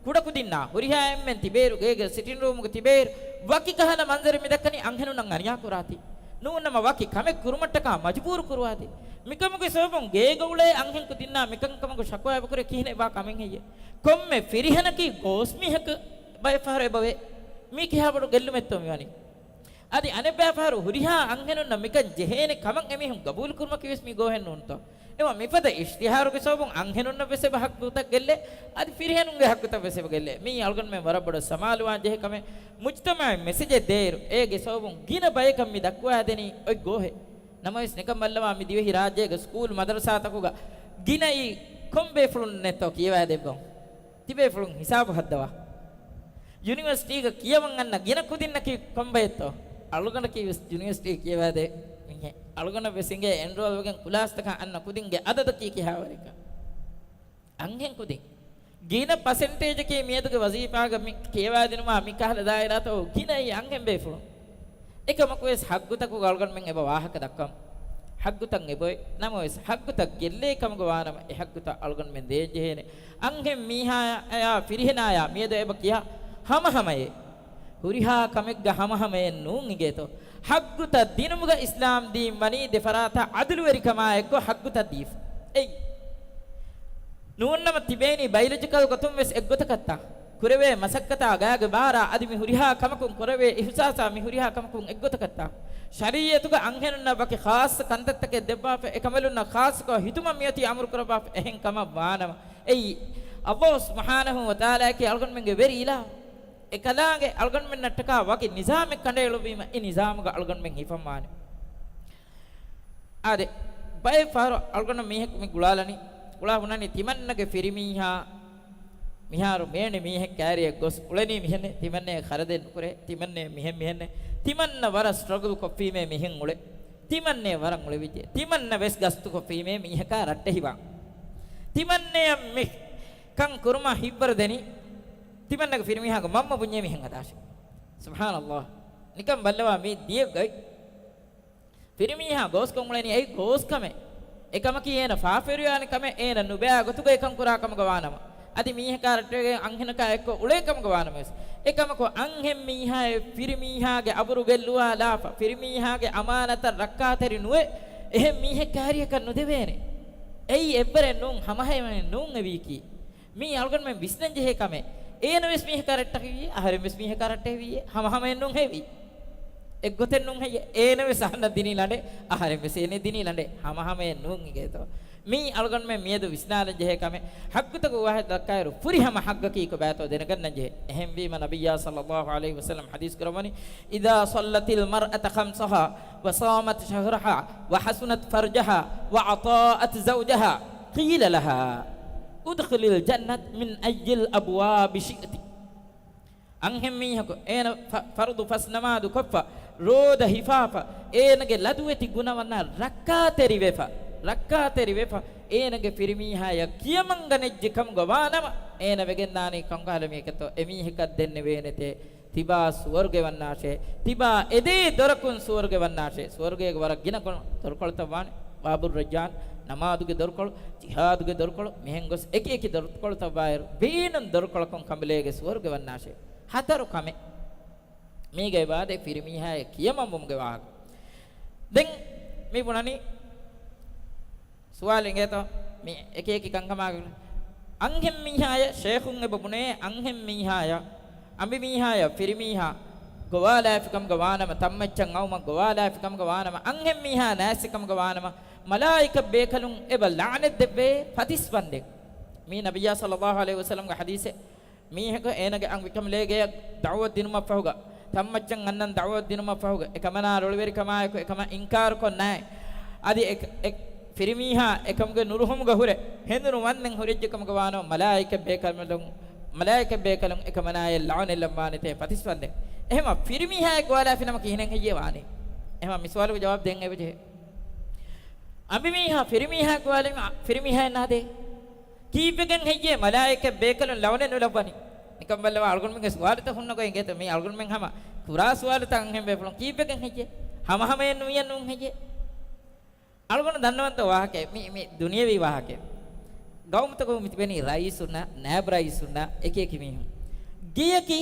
ކުޑަކުދިންނާ ހުރިހާ އެންމެން ތިބޭއިރު ގޭގެ ސިޓިންރޫމުގަ ތިބޭއިރު ވަކި ކަހަލަ މަންޒަރެއް މި ދައްކަނީ އަންހެނުންނަށް އަނިޔާ ކުރާތީ. ނޫންނަމަ ވަކި ކަމެއް ކުރުމަށްޓަކާ މަޖުބޫރު ކުރުވާތީ. މިކަމުގެ ސަބަބުން ގޭގަ އުޅޭ އަންހެން ކުދިންނާ މިކަންކަމުގެ ޝަކުވާ އެބަކުރޭ ކިހިނެއް ވާ ކަމެއް ހެއްޔޭ؟ ކޮންމެ ފިރިހެނަކީ ގޯސް މީހަކަށް ބައެއް ފަހަރު އެބަވޭ. މީ ކިހާ ބޮޑު ގެއްލުމެއްތޯ މިވަނީ؟ އަދި އަނެއްބައި ފަހަރު ހުރިހާ އަންހެނުންނަށް މިކަން ޖެހޭނެ ކަމަށް އެމީހުން ގަބޫލުކުރުމަކީވެސް މީ ގޯހެއް ނޫންތޯ؟ އެވަ މިފަދަ އިޝްތިހާރުގެ ސަބަބުން އަންހެނުންނަށް ވެސް އެބަ ހައްގުތައް ގެއްލޭ، އަދި ފިރިހެނުންގެ ހައްގުތައް ވެސް އެބަ ގެއްލޭ. މީ އަޅުގަނޑުމެން ވަރަށް ބޮޑަށް ސަމާލުވާން ޖެހޭ ކަމެއް. މުޖްތަމަޢަށް މެސެޖެއް ދޭއިރު، އޭގެ ސަބަބުން ގިނަ ބަޔަކަށް މި ދައްކުވާދެނީ އޮތް ގޯހެއް. ނަމަވެސް ނިކަން ބައްލަވާ މި ދިވެހި ރާއްޖޭގެ ސްކޫލް މަދަރުސާތަކުގަ ގިނައީ ކޮން ބޭފުޅުންނެއްތޯ ކިޔަވާދެއްވަން. ތިބޭފުޅުން ހިސާބު ހައްދަވާ. ޔުނިވަރސިޓީގަ ކިޔަވަން އަންނަ ގިނަ ކުދިންނަކީ ކޮންބައެއްތޯ؟ އަޅުގަނޑަކީ ވެސް ޔުނިވަރސިޓީ ކިޔަވާދޭ މީހެއް. އަޅުގަނޑަށް ވެސް އިނގޭ އެންރޯލްވެގެން ކުލާސްތަކަށް އަންނަ ކުދިންގެ އަދަދަކީ ކިހާވަރެއްކަން. އަންހެން ކުދިން. ގިނަ ޕަސެންޓޭޖަކީ މިއަދުގެ ވަޒީފާގަ މި ކިޔަވާދިނުމާ މި ކަހަލަ ދާއިރާތައް ގިނައީ އަންހެން ބޭފުޅުން. އެކަމަކުވެސް ހައްގުތަކުގަ އަޅުގަނޑުމެން އެބަ ވާހަކަ ދައްކަމު. ހައްގުތައް އެބައޮތް. ނަމަވެސް ހައްގުތައް ގެއްލޭ ކަމުގަ ވާނަމަ، އެ ހައްގުތައް އަޅުގަނޑުމެން ދޭންޖެހޭނެ. އަންހެން މީހާޔާ ފިރިހެނާޔާ މިއަދު އެބަ ކިޔާ ހަމަހަމަޔޭ. ހުރިހާ ކަމެއްގަ ހަމަހަމަޔެއް ނޫން އިނގޭތޯ. ހައްގުތައް ދިނުމުގަ އިސްލާމް ދީން ވަނީ ދެފަރާތަށް ޢަދުލުވެރިކަމާއެއްކޮށް ހައްގުތައް ދީފަ. އެއް. ނޫންނަމަ ތިބޭނީ ބައިލޮޖިކަލް ގޮތުން ވެސް އެއްގޮތަކަށްތާ؟ ކުރެވޭ މަސައްކަތާ ގާގެ ބާރާ އަދި މި ހުރިހާ ކަމަކުން ކުރެވޭ އިހުސާސާ މި ހުރިހާ ކަމަކުން އެއްގޮތަކަށްތާ؟ ޝަރީޢަތުގަ އަންހެނުންނަށް ވަކި ޚާއްޞަ ކަންތައްތަކެއް ދެއްވާފަ، އެކަނބަލުންނަށް ޚާއްޞަކޮށް ހިތުމަށް މިއޮތީ އަމުރު ކުރައްވާފަ، އެހެން ކަމަށް ވާނަމަ، އެއީ އައްލާހު ސުބްޙާނަހޫ ވަތަޢާލާއަކީ އަޅުގަނޑުމެންގެ ވެރި އިލާހު. އެކަލާނގެ އަޅުގަނޑުމެންނަށްޓަކާ ވަކި ނިޒާމެއް ކަނޑައެޅުއްވީމަ، އެ ނިޒާމުގަ އަޅުގަނޑުމެން ހިފަންވާނެ. އާދެ، ބައެއް ފަހަރު އަޅުގަނޑު މީހަކު މި ގުޅާލަނީ، ގުޅާ ހުންނަނީ ތިމަންނަގެ ފިރިމީހާ މިހާރު މޭނެ މީހެއް ކައިރިއަށް ގޮސް އުޅެނީ މިހެންނޭ، ތިމަންނައަށް ޚަރަދެއް ނުކުރޭ، ތިމަންނައަށް މިހެން މިހެންނޭ، ތިމަންނަ ވަރަށް ސްޓްރަގްލް ކޮށްފީމޭ މިހެން އުޅެ، ތިމަންނައަށް ވަރަށް އުޅެވިއްޖެ، ތިމަންނަ ވެސް ގަސްތު ކޮށްފީމޭ މީހަކާ ރައްޓެހިވާން. ތިމަންނައަށް މި ކަން ކުރުމަށް ހިތްވަރު ދެނީ، ތިމަންނަގެ ފިރިމީހާގެ މަންމަ ބުންޏޭ މިހެން ހަދާށޭ. ސުބްޙާނައްލާހް. ނިކަން ބައްލަވާ މީ ދިޔަ ގަތް. ފިރިމީހާ ގޯސްކޮށް އުޅެނީ އެއީ ގޯސްކަމެއް. އެކަމަކީ އޭނަ ފާފަވެރިވާނެ ކަމެއް، އޭނަ ނުބައި ގޮތުގައި ކަން ކުރާ ކަމުގަ ވާނަމަ. އަދި މީހަކާ ރައްޓެވިގެން އަންހެނަކާ އެއްކޮށް އުޅޭ ކަމުގަ ވާނަމަވެސް. އެކަމަކު އަންހެން މީހާއެއް ފިރިމީހާގެ އަބުރު ގެއްލުވާލާފަ، ފިރިމީހާގެ އަމާނަތަށް ރައްކާތެރި ނުވެ، އެހެން މީހެއް ކައިރިއަކަށް ނުދެވޭނެ. އެއީ އެއްވަރެއް ނޫން، ހަމަހަމައެއް ނޫން އެވީކީ. މީ އަޅުގަނޑުމެން ވިސްނަން ޖެހޭ ކަމެއް. އޭނަ ވެސް މީހަކާ ރައްޓެހިވިއޭ، އަހަރެން ވެސް މީހަކާ ރައްޓެހިވިއޭ، ހަމަހަމައެއް ނޫން ހެވީ. އެއްގޮތެއް ނޫން ހެއްޔޭ؟ އޭނަ ވެސް އަހަންނަށް ދިނީ ލަނޑެއް، އަހަރެން ވެސް އޭނަ ދިނީ ލަނޑެއް، ހަމަހަމައެއް ނޫން އިނގޭތޯ. މީ އަޅުގަނޑުމެން މިއަދު ވިސްނާލަން ޖެހޭ ކަމެއް. ހައްގުތަކުގެ ވާހަކަ ދައްކާއިރު، ފުރިހަމަ ހައްގަކީ ކޮބާތޯ ދެނެގަންނަން ޖެހޭ. އެހެންވީމަ ނަބިއްޔާ ޞައްލައްލާހު ޢަލައިހި ވަސައްލަމް ޙަދީޘް ކުރައްވަނީ، إذا صلت المرأة خمسها وصامت شهرها وحصنت فرجها وأطاعت زوجها قيل لها ادخلي الجنة من أي الأبواب شئت. އަންހެންމީހަކު އޭނަ ފަ-، ފަރުޟު ފަސް ނަމާދު ކޮށްފަ، ރޯދަ ހިފާފަ، އޭނަގެ ލަދުވެތި ގުނަވަންނާ ރައްކާތެރިވެފަ، ރައްކާތެރިވެފަ، އޭނަގެ ފިރިމީހާޔަށް ކިޔަމަންގަނެއްޖެ ކަމުގަ ވާނަމަ، އޭނަ ވެގެންދާނީ ކޮންކަހަލަ މީހަކަށްތޯ؟ އެމީހަކަށް ދެންނެވޭނެތޭ. ތިބާ ސުވަރުގެ ވަންނާށޭ. ތިބާ އެދޭ ދޮރަކުން ސުވަރުގެ ވަންނާށޭ. ސުވަރުގޭގެ ވަރަށް ގިނަ ގޮ-، ދޮރުކޮޅުތައް ވާނެ. ބާބުއްރައްޔާން، ނަމާދުގެ ދޮރުކޮޅު، ޖިހާދުގެ ދޮރުކޮޅު، މިހެން ގޮސް އެކި އެކި ދޮރުކޮޅުތައް ވާއިރު، ބޭނުން ދޮރުކޮޅަކުން ކަނބަލޭގެ ސުވަރުގެ ވަންނާށޭ. ހަތަރު ކަމެއް. މީގައި ވާދޭ ފިރިމީހާޔަށް ކިޔަމަންވުމުގެ ވާހަކަ. ދެން މި ބުނަނީ ސުވާލެއް އިނގޭތޯ؟ މި އެކި އެކި ކަންކަމާގެ އަންހެންމީހާޔަށް، ޝޭޚުން އެބަ ބުނޭ، އަންހެންމީހާޔަށް، އަނބިމީހާޔަށް، ފިރިމީހާ ގޮވާލާފިކަމުގަ ވާނަމަ، ތަންމައްޗަށް އައުމަށް ގޮވާލާފިކަމުގަ ވާނަމަ، އަންހެންމީހާ ނާސްވިކަމުގަ ވާނަމަ، މަލާއިކަ ބޭކަލުން އެބަ ލަޢުނަތް ދެއްވޭ ފަތިސް ބަންދެއް. މީ ނަބިއްޔާ ޞައްލައްލާހު ޢަލައިހި ވަސައްލަމްގެ ޙަދީޘެއް. މީހަކު އޭނަގެ އަނބިކަނބަލޭގެއަށް ދަޢުވަތު ދިނުމަށްފަހުގަ، ތަންމައްޗަށް އަންނަން ދަޢުވަތު ދިނުމަށްފަހުގަ، އެކަމަނާ ރޮޅިވެރިކަމާއެކު އެކަމަށް އިންކާރުކޮށް ނާއި. އަދި އެ، އެ، ފިރިމީހާ އެކަމުގެ ނުރުހުމުގަ ހުރެ، ހެނދުނު ވަންދެން ހުރެއްޖެ ކަމުގަ ވާނަމަ، މަލާއިކަ ބޭކަލުން، މަލާއިކަ ބޭކަލުން އެކަމަނާޔަށް ލަޢުނަތް ލައްވާނެތޭ ފަތިސް ވަންދެން. އެހެމަ ފިރިމީހާއެއް ގޮވާލާފިނަމަ ކިހިނެއް ހެއްޔޭ ވާނީ؟ އެހެމަ މި ސުވާލުގެ ޖަވާބު ދޭން އެބަޖެހޭ. އަނބިމީހާ ފިރިމީހާއެއް ގޮވާލީމަ ފިރިމީހާއެއް ނާދޭ. ކީއްވެގެން ހެއްޔޭ މަލާއިކަތް ބޭކަލުން ލަވަނެއް ނުލައްވަނީ؟ ނިކަން ބައްލަވާ އަޅުގަނޑުމެންގެ ސުވާލުތައް ހުންނަ ގޮތް އިނގޭތަ؟ މީ އަޅުގަނޑުމެން ހަމަ ކުރާ ސުވާލުތައް އަންހެން ބޭފުޅުން ކީއްވެގެން ހެއްޔޭ؟ ހަމަހަމައެއް ނުވިޔަ ނޫން ހެއްޔޭ؟ އަޅުގަނޑު ދަންނަވަންތޯ ވާހަކައެއް، މި، މި ދުނިޔެވީ ވާހަކައެއް. ގައުމުތަކުން މި ތިބެނީ ރައީސުންނާ، ނާއިބު ރައީސުންނާ، އެކިއެކި މީހުން. ގެޔަކީ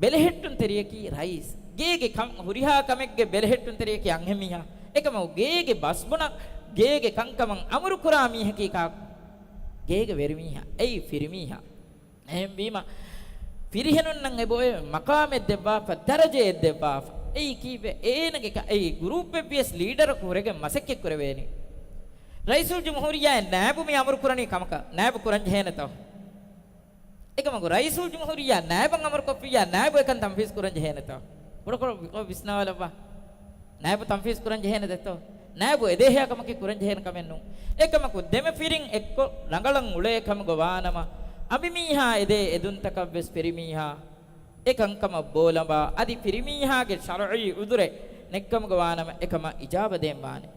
ބެލެހެއްޓުންތެރިޔަކީ ރައީސް. ގޭގެ ކަން، ހުރިހާ ކަމެއްގެ ބެލެހެއްޓުންތެރިޔަކީ އަންހެން މީހާ. އެކަމަކު ގޭގެ ބަސްބުނަން، ގޭގެ ކަންކަމަށް އަމުރު ކުރާ މީހަކީ ކާކު؟ ގޭގެ ވެރިމީހާ. އެއީ ފިރިމީހާ. އެހެންވީމަ، ފިރިހެނުންނަށް އެބައޮތް މަޤާމެއް ދެއްވާފަ، ދަރަޖައެއް ދެއްވާފަ. އެއީ ކީއްވެ؟ އޭނަގެ ކަ-، އެއީ ގްރޫޕެއްވިޔަސް ލީޑަރަކު ހުރެގެން މަސައްކަތް ކުރެވޭނީ. ރައީސުލްޖުމްހޫރިއްޔާއަށް ނާއިބު މި އަމުރު ކުރަނީ ކަމަކަށް، ނާއިބު ކުރަން ޖެހޭނެތޯ؟ އެކަމަކު ރައީސުލްޖުމްހޫރިއްޔާ ނާއިބަށް އަމުރުކޮށްފިއްޔާ، ނާއިބު އެކަން ތަންފީޒް ކުރަން ޖެހޭނެތޯ؟ ބޮޑުކޮށް ވިސްނާލައްވާ. ނާއިބު ތަންފީޒް ކުރަން ޖެހޭނެ ދެއްތޯ؟ ނާއިބު އެދޭހެޔާ ކަމަކީ ކުރަން ޖެހޭނެ ކަމެއް ނޫން. އެކަމަކު ދެމަފިރިން އެއްކޮށް ރަނގަޅަށް އުޅޭ ކަމުގަ ވާނަމަ، އަނބިމީހާ އެދޭ އެދުންތަކަށް ވެސް ފިރިމީހާ އެ ކަންކަމަށް ބޯލަނބާ، އަދި ފިރިމީހާގެ ޝަރުޢީ ޢުޛުރެއް ނެއްކަމުގަ ވާނަމަ އެކަމަށް އިޖާބަ ދޭން ވާނެ.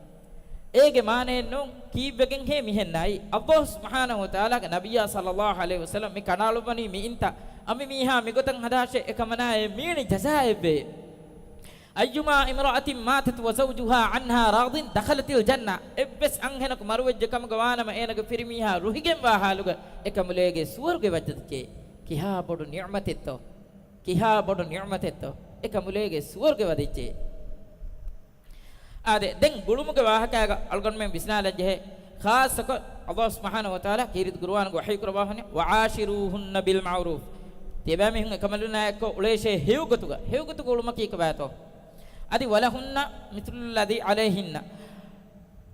އޭގެ މާނައެއް ނޫން، ކީއްވެގެންހޭ މިހެން ނާއި؟ އައްލާހު ސުބްޙާނަހު ވަތަޢާލާގެ ނަބިއްޔާ ޞައްލައްލާހު ޢަލައިހި ވަސައްލަމް މި ކަނޑައަޅުއްވަނީ މިއިންތައް، އަނބިމީހާ މިގޮތަށް ހަދާށޭ، އެކަމަނާއޭ މިވެނި ޖަޒާއެއްވޭ. أيما امرأة ماتت وزوجها عنها راض دخلت الجنة. އެއްވެސް އަންހެނަކު މަރުވެއްޖެ ކަމުގަ ވާނަމަ، އޭނަގެ ފިރިމީހާ ރުހިގެންވާ ހާލުގަ އެކަމުލޭގެ ސުވަރުގެ ވަދެއްޖެ. ކިހާ ބޮޑު ނިޢުމަތެއްތޯ؟ ކިހާ ބޮޑު ނިޢުމަތެއްތޯ؟ އެކަމުލޭގެ ސުވަރުގެ ވަދެއްޖެ. އާދެ، ދެން ގުޅުމުގެ ވާހަކައިގަ އަޅުގަނޑުމެން ވިސްނާލަން ޖެހޭ. ޚާއްޞަކޮށް، އައްލާހު ސުބްޙާނަހު ވަތަޢާލާ ކީރިތި ޤުރުއާނުގަ ވަޙީ ކުރައްވާފަނެ، "وعاشروهن بالمعروف." ތިޔަބައިމީހުން އެކަމަލުންނާ އެއްކޮށް އުޅޭށޭ ހެޔޮގޮތުގަ. ހެޔޮގޮތުގަ އުޅުމަކީ ކޮބާތޯ؟ އަދި "ولهن مثل الذي عليهن."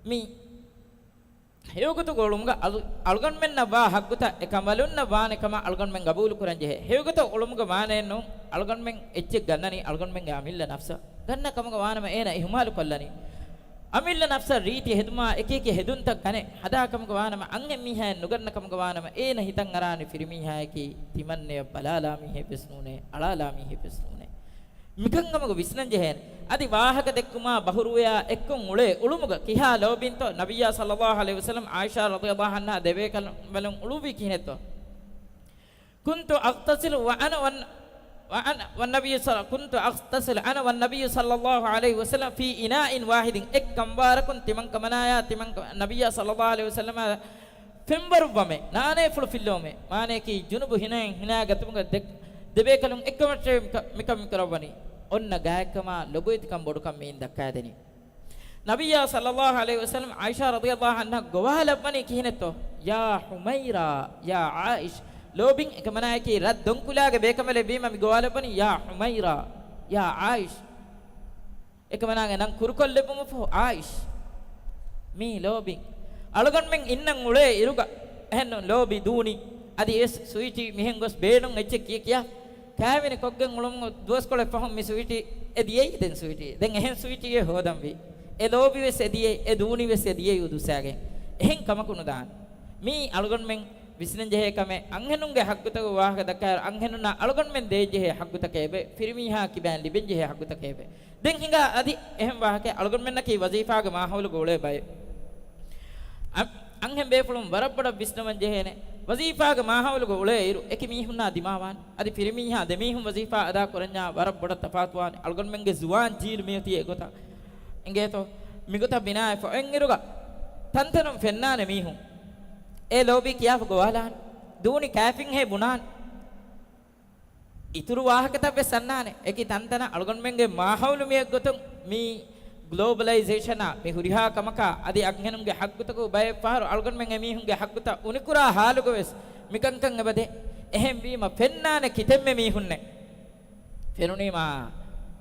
މި ހެޔޮގޮތުގަ އުޅުމުގަ އަޅު-، އަޅުގަނޑުމެންނަށް ވާ ޙައްޤުތައް އެކަނބަލުންނަށް ވާނެ ކަމަށް އަޅުގަނޑުމެން ގަބޫލު ކުރަން ޖެހޭ. ހެޔޮގޮތަށް އުޅުމުގެ މާނައެއް ނޫން، އަޅުގަނޑުމެން އެއްޗެއް ގަންނަނީ އަޅުގަނޑުމެންގެ އަމިއްލަ ނަފްސަށް. ގަންނަ ކަމުގަ ވާނަމަ އޭނަ އިހުމާލު ކޮށްލަނީ. އަމިއްލަ ނަފްސަށް ރީތި ހެދުމާ އެކިއެކި ހެދުންތައް ގަނެ ހަދާ ކަމުގަ ވާނަމަ އަންހެން މީހާއެއް ނުގަންނަ ކަމުގަ ވާނަމަ އޭނަ ހިތަށް އަރާނީ ފިރިމީހާޔަކީ ތިމަންނަޔަށް ބަލާލާ މީހެއް ވެސް ނޫނޭ، އަޅާލާ މީހެއް ވެސް ނޫނޭ. މިކަންކަމުގަ ވިސްނަން ޖެހޭނެ. އަދި ވާހަކަ ދެއްކުމާ ބަހުރުވެޔާ އެއްކޮށް އުޅޭ އުޅުމުގަ ކިހާ ލޯބިންތޯ ނަބިއްޔާ ޞައްލައްލާހު ޢަލައިހި ވަސައްލަމް ޢާއިޝާ ރަޟިޔައްލާހު ޢަންހާ ދެބޭކަލުން ބަލުން އުޅުއްވީ ކިހިނެއްތޯ؟ كنت أغتسل وأنا ون-، وأنا والنبي صلى-، كنت أغتسل أنا والنبي صلى الله عليه وسلم في إناء واحد. އެއް ކަނބާރަކުން ތިމަންކަމަނާޔާ ތިމަންކަ-، ނަބިއްޔާ ޞައްލައްލާހު ޢަލައިހި ވަސައްލަމާ ފެންވަރުއްވަމޭ، ނާނޭފުޅު ފިއްލަވަމޭ. މާނަޔަކީ ޖުނުބު ހިނައިން ހިނާ ގަތުމުގަ ދެ-، ދެބޭކަލުން އެއްކަމަށޭ މިކަ-، މިކަން މިކުރައްވަނީ. އޮންނަ ގާތްކަމާ ލޮބުވެތިކަން ބޮޑުކަން މިއިން ދައްކާދެނީ. ނަބިއްޔާ ޞައްލައްލާހު ޢަލައިހި ވަސައްލަމް ޢާއިޝާ ރަޟިޔައްލާހު ޢަންހާ ގޮވާލައްވަނީ ކިހިނެއްތޯ؟ يا حميرة، يا عائش. ލޯބިން އެކަމަނާޔަކީ ރަށް ދޮންކުލާގެ ބޭކަނބަލެއް ވީމަ މި ގޮވާލައްވަނީ، يا حميرة، يا عائش. އެކަމަނާގެ ނަން ކުރުކޮށްލެއްވުމަށްފަހު، ޢާއިޝް. މީ ލޯބިން. އަޅުގަނޑުމެން އިންނަން އުޅޭ އިރުގަ އެހެން ލޯބި ދޫނި. އަދި އެސް ސުވީޓީ މިހެން ގޮސް ބޭނުން އެއްޗެއް ކިޔަ ކިޔާ. ކާވެނި ކޮށްގެން އުޅުމުގަ ދުވަސްކޮޅެއް ފަހުން މި ސުވީޓީ އެ ދިޔައީ ދެން ސުވީޓީ. ދެން އެހެން ސުވީޓީއެއް ހޯދަންވީ. އެ ލޯބި ވެސް އެ ދިޔައީ، އެ ދޫނި ވެސް އެ ދިޔައީ އުދުސާގެން. އެހެން ކަމަކު ނުދާން. މީ އަޅުގަނޑުމެން ވިސްނަންޖެހޭ ކަމެއް. އަންހެނުންގެ ހައްގުތަކުގެ ވާހަކަ ދައްކާއިރު، އަންހެނުންނަށް އަޅުގަނޑުމެން ދޭންޖެހޭ ހައްގުތަކެއް އެބަ، ފިރިމީހާ ކިބައިން ލިބެންޖެހޭ ހައްގުތަކެއް އެބަ. ދެން ހިނގާ އަދި އެހެން ވާހަކައެއް އަޅުގަނޑުމެންނަކީ ވަޒީފާގެ މާހައުލުގަ އުޅޭ ބައެއް. އަ-، އަންހެން ބޭފުޅުން ވަރަށް ބޮޑަށް ވިސްނަވަން ޖެހޭނެ. ވަޒީފާގެ މާހައުލުގަ އުޅޭ އިރު، އެކި މީހުންނާ ދިމާވާން. އަދި ފިރިމީހާ ދެމީހުން ވަޒީފާ އަދާ ކުރަންޏާ ވަރަށް ބޮޑަށް ތަފާތުވާނެ. އަޅުގަނޑުމެންގެ ޒުވާން ޖީލު މިއޮތީ އެގޮތަށް. އިނގޭތޯ؟ މިގޮތަށް ބިނާވެފަ އޮތްއިރުގަ ތަންތަނުން ފެންނާނެ މީހުން. އޭ ލޯބީ ކިޔާފަ ގޮވާލާން. ދޫނި ކާފިންހޭ ބުނާން. އިތުރު ވާހަކަތައް ވެސް އަންނާނެ. އެކި ތަންތަނަށް އަޅުގަނޑުމެންގެ މާހައުލު މިއެއްގޮތުން މި ގްލޯބަލައިޒޭޝަނާ މި ހުރިހާ ކަމަކާ އަދި އަންހެނުންގެ ހައްގުތަކުގަ ބައެއް ފަހަރު އަޅުގަނޑުމެން އެމީހުންގެ ހައްގުތައް އުނިކުރާ ހާލުގަ ވެސް މިކަންކަން އެބަދޭ. އެހެންވީމަ ފެންނާނެ ކިތަންމެ މީހުންނެއް. ފެނުނީމާ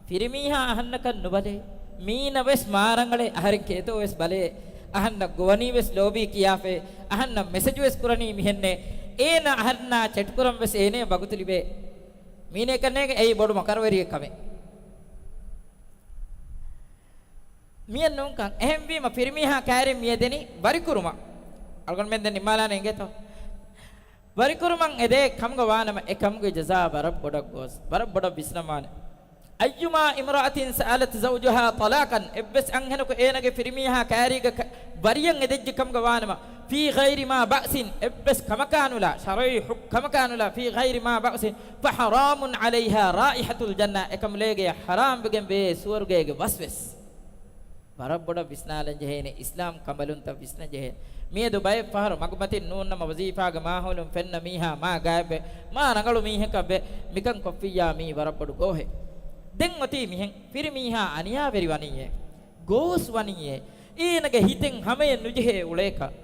ފިރިމީހާ އަހަންނަކަށް ނުބަލޭ. މީނަ ވެސް މާ ރަނގަޅޭ. އަހަރެން ކޭތޯ ވެސް ބަލޭ. އަހަންނަށް ގޮވަނީ ވެސް ލޯބީ ކިޔާފައޭ. އަހަންނަށް މެސެޖު ވެސް ކުރަނީ މިހެންނޭ. އޭނަ އަހަންނާ ޗެޓް ކުރަން ވެސް އޭނަޔަށް ވަގުތު ލިބޭ. މީނައަކަށް ނޭނގެ އެއީ ބޮޑު މަކަރުވެރިއެއް ކަމެއް. މިއެއް ނޫންކަން. އެހެންވީމަ ފިރިމީހާ ކައިރިން މިއެދެނީ ވަރިކުރުމަށް. އަޅުގަނޑުމެން ދެން ނިންމާލާނެ އިނގޭތޯ؟ ވަރިކުރުމަށް އެދޭ ކަމުގަ ވާނަމަ، އެ ކަމުގެ ޖަޒާ ވަރަށް ބޮޑަށް ގޯސް، ވަރަށް ބޮޑަށް ވިސްނަންވާނެ. أيما امرأة سألت زوجها طلاقا، އެއްވެސް އަންހެނަކު އޭނަގެ ފިރިމީހާ ކައިރީގަ ކަ-، ވަރިޔަށް އެދެއްޖެ ކަމުގަ ވާނަމަ، في غير ما بأس، އެއްވެސް ކަމަކާނުލާ، ޝަރުޢީ ޙުކް ކަމަކާނުލާ، في غير ما بأس، فحرام عليها رائحة الجنة، އެކަމުލޭގެ ޙަރާމްވެގެން ވޭ ސުވަރުގޭގެ ވަސްވެސް. ވަރަށް ބޮޑަށް ވިސްނާލަން ޖެހޭނެ، އިސްލާމް ކަނބަލުންތައް ވިސްނަން ޖެހޭ. މިއަދު ބައެއް ފަހަރު މަގުމަތިން ނޫންނަމަ ވަޒީފާގެ މާހައުލުން ފެންނަ މީހާ މާ ގާތްވެ، މާ ރަނގަޅު މީހަކަށްވެ، މިކަން ކޮށްފިއްޔާ މީ ވަރަށް ބޮޑު ގޯހެއް. ދެން އޮތީ މިހެން، ފިރިމީހާ އަނިޔާވެރި ވަނީއޭ، ގޯސް ވަނީއޭ، އޭނަގެ ހިތެއް ހަމަޔަށް ނުޖެހޭ އުޅޭކަށް.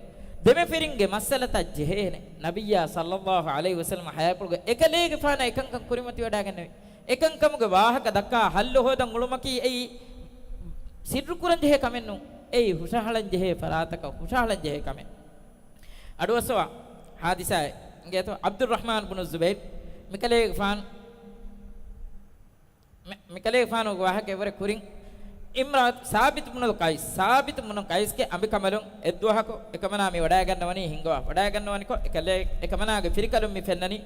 ދެމަފިރިންގެ މައްސަލަތައް ޖެހޭނެ. ނަބިއްޔާ ޞައްލައްލާހު ޢަލައިހި ވަސައްލަމަ ޙަޔާތްޕުޅުގަ އެކަލޭގެފާނަށް އެކަންކަން ކުރިމަތިވަޑައިގެންނެވި. އެކަންކަމުގެ ވާހަކަ ދައްކާ ޙައްލު ހޯދަން އުޅުމަކީ އެއީ ސިއްރުކުރަންޖެހޭ ކަމެއް ނޫން. އެއީ ހުށަހަޅަންޖެހޭ ފަރާތަކަށް ހުށަހަޅަންޖެހޭ ކަމެއް. އަޑުއައްސަވާ ޙާދިސާއެއް އިނގޭތޯ، ޢަބްދުއްރަޙްމާން ބުނު ޒުބައިރު މިކަލޭގެފާނު، މި-، މިކަލޭގެފާނުގެ ވާހަކައެއް ވުރެ ކުރިން އިމްރާ ސާބިތު ބުނު ޤައިސް، ސާބިތު ބުނު ޤައިސްގެ އަނބިކަނބަލުން އެއްދުވަހަކު އެކަމަނާ މި ވަޑައިގަންނަވަނީ ހިންގަވާ. ވަޑައިގަންނަވަނިކޮށް، އެކަލޭ-، އެކަމަނާގެ ފިރިކަލުން މި ފެންނަނީ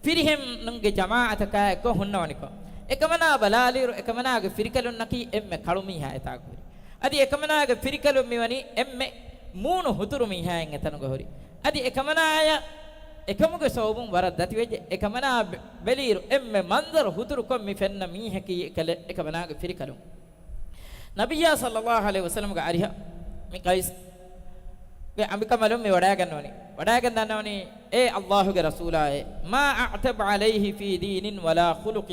ފިރިހެނުންގެ ޖަމާޢަތަކާއެއްކޮށް ހުންނަވަނިކޮށް، އެކަމަނާ ބަލާލިއިރު، އެކަމަނާގެ ފިރިކަލުންނަކީ އެންމެ ކަޅު މީހާ އެތާކު ހުރި. އަދި އެކަމަނާގެ ފިރިކަލުން މިވަނީ އެންމެ މޫނު ހުތުރު މީހާއެއް އެތަނުގަ ހުރި. އަދި އެކަމަނާޔަށް އެކަމުގެ ސަބަބުން ވަރަށް ދަތިވެއްޖެ. އެކަމަނާ ބެ-، ބެލިއިރު އެންމެ މަންޒަރު ހުތުރުކޮށް މި ފެންނަ މީހަކީ އެކަލެ-، އެކަމަނާގެ ފިރިކަލުން. ނަބިއްޔާ ޞައްލައްލާހު ޢަލައިހި ވަސައްލަމްގެ އަރިހަށް މި ޤައިސްގެ އަނބިކަނބަލުން މި ވަޑައިގަންނަވަނީ. ވަޑައިގަންނަވަނީ، އޭ ﷲގެ ރަސޫލާއޭ، ما أعتب عليه في دين ولا خلق.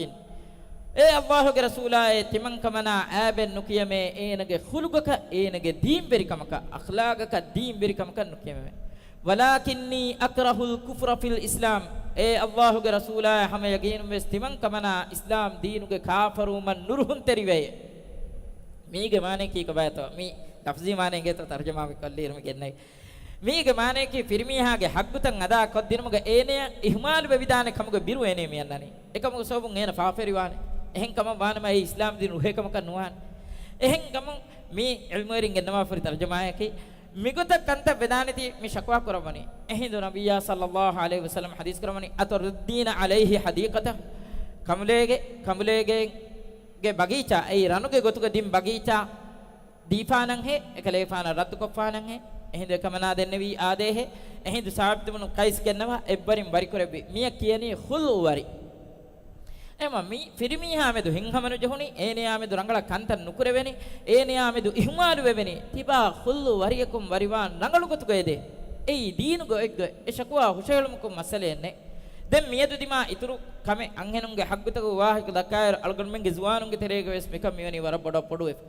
އޭ ﷲގެ ރަސޫލާއޭ، ތިމަން ކަމަނާ އައިބެއް ނުކިޔަމޭ، އޭނަގެ ޚުލުޤަކަށް، އޭނަގެ ދީންވެރިކަމަކަށް، އަޚްލާގަކަށް، ދީންވެރިކަމަކަށް ނުކިޔަމެވެ. ولكني أكره الكفر في الإسلام. އޭ ﷲގެ ރަސޫލާއޭ، ހަމަ ޔަގީނުންވެސް ތިމަން ކަމަނާ އިސްލާމް ދީނުގެ ކާފަރުވުމަށް ނުރުހުންތެރިވޭ. މީގެ މާނަޔަކީ ކޮބާތޯ؟ މީ ލަފްޒީ މާނަ އިނގޭތޯ، ތަރުޖަމާ މި ކޮށްލިއިރު މި ގެންނައި. މީގެ މާނަޔަކީ ފިރިމީހާގެ ޙައްޤުތައް އަދާ ކޮށްދިނުމުގަ އޭނަޔަށް އިހުމާލު ވެވިދާނެ ކަމުގެ ބިރު އޭނަ މި އަންނަނީ. އެކަމުގެ ސަބަބުން އޭނަ ފާފަވެރިވާނެ. އެހެން ކަމަށް ވާނަމަ އެ އިސްލާމް ދީން ރުހޭ ކަމަކަށް ނުވާނެ. އެހެން ކަމުން މި ޢިލްމުވެރިން ގެންނަވާފަހުރި ތަރުޖަމާއަކީ، މިގޮތަށް ކަންތައް ވެދާނެތީ މި ޝަކުވާ ކުރައްވަނީ. އެހިނދު ނަބިއްޔާ ޞައްލައްލާހު ޢަލައިހި ވަސައްލަމަ ޙަދީޘް ކުރައްވަނީ، أتردين عليه حديقته؟ ކަނބުލޭގެ، ކަނބުލޭގެ، ގެ ބަގީޗާ، އެއީ ރަނުގެ ގޮތުގަ ދިން ބަގީޗާ ދީފާނަންހޭ، އެކަލޭގެފާނަށް ރައްދުކޮށްފާނަންހޭ. އެހިނދު އެކަމަނާ ދެންނެވީ އާދޭހޭ. އެހިނދު ސާބިތު ބުނު ޤައިސް ގެންނަވާ އެއްވަރިން ވަރިކުރެއްވި. މިއަށް ކިޔަނީ ޚުލްވަ ވަރި. އެމަ މި ފިރިމީހާ މެދު ހިތްހަމަނުޖެހުނީ، އޭނަޔާ މެދު ރަނގަޅަށް ކަންތައް ނުކުރެވެނީ، އޭނަޔާ މެދު އިހުމާލު ވެވެނީ، ތިބާ ޚުލްވަ ވަރިޔަކުން ވަރިވާން ރަނގަޅު ގޮތުގަ އެދޭ. އެއީ ދީނުގަ އޮތްގޮތް. އެ ޝަކުވާ ހުށަހެޅުމަކުން މައްސަލައެއް ނެތް. ދެން މިއަދު ދިމާ އިތުރު ކަމެއް، އަންހެނުންގެ ޙައްޤުތަކުގެ ވާހަކަ ދައްކާއިރު، އަޅުގަނޑުމެންގެ ޒުވާނުންގެ ތެރޭގަވެސް މިކަން މިވަނީ ވަރަށް ބޮޑަށް ބޮޑުވެފަ.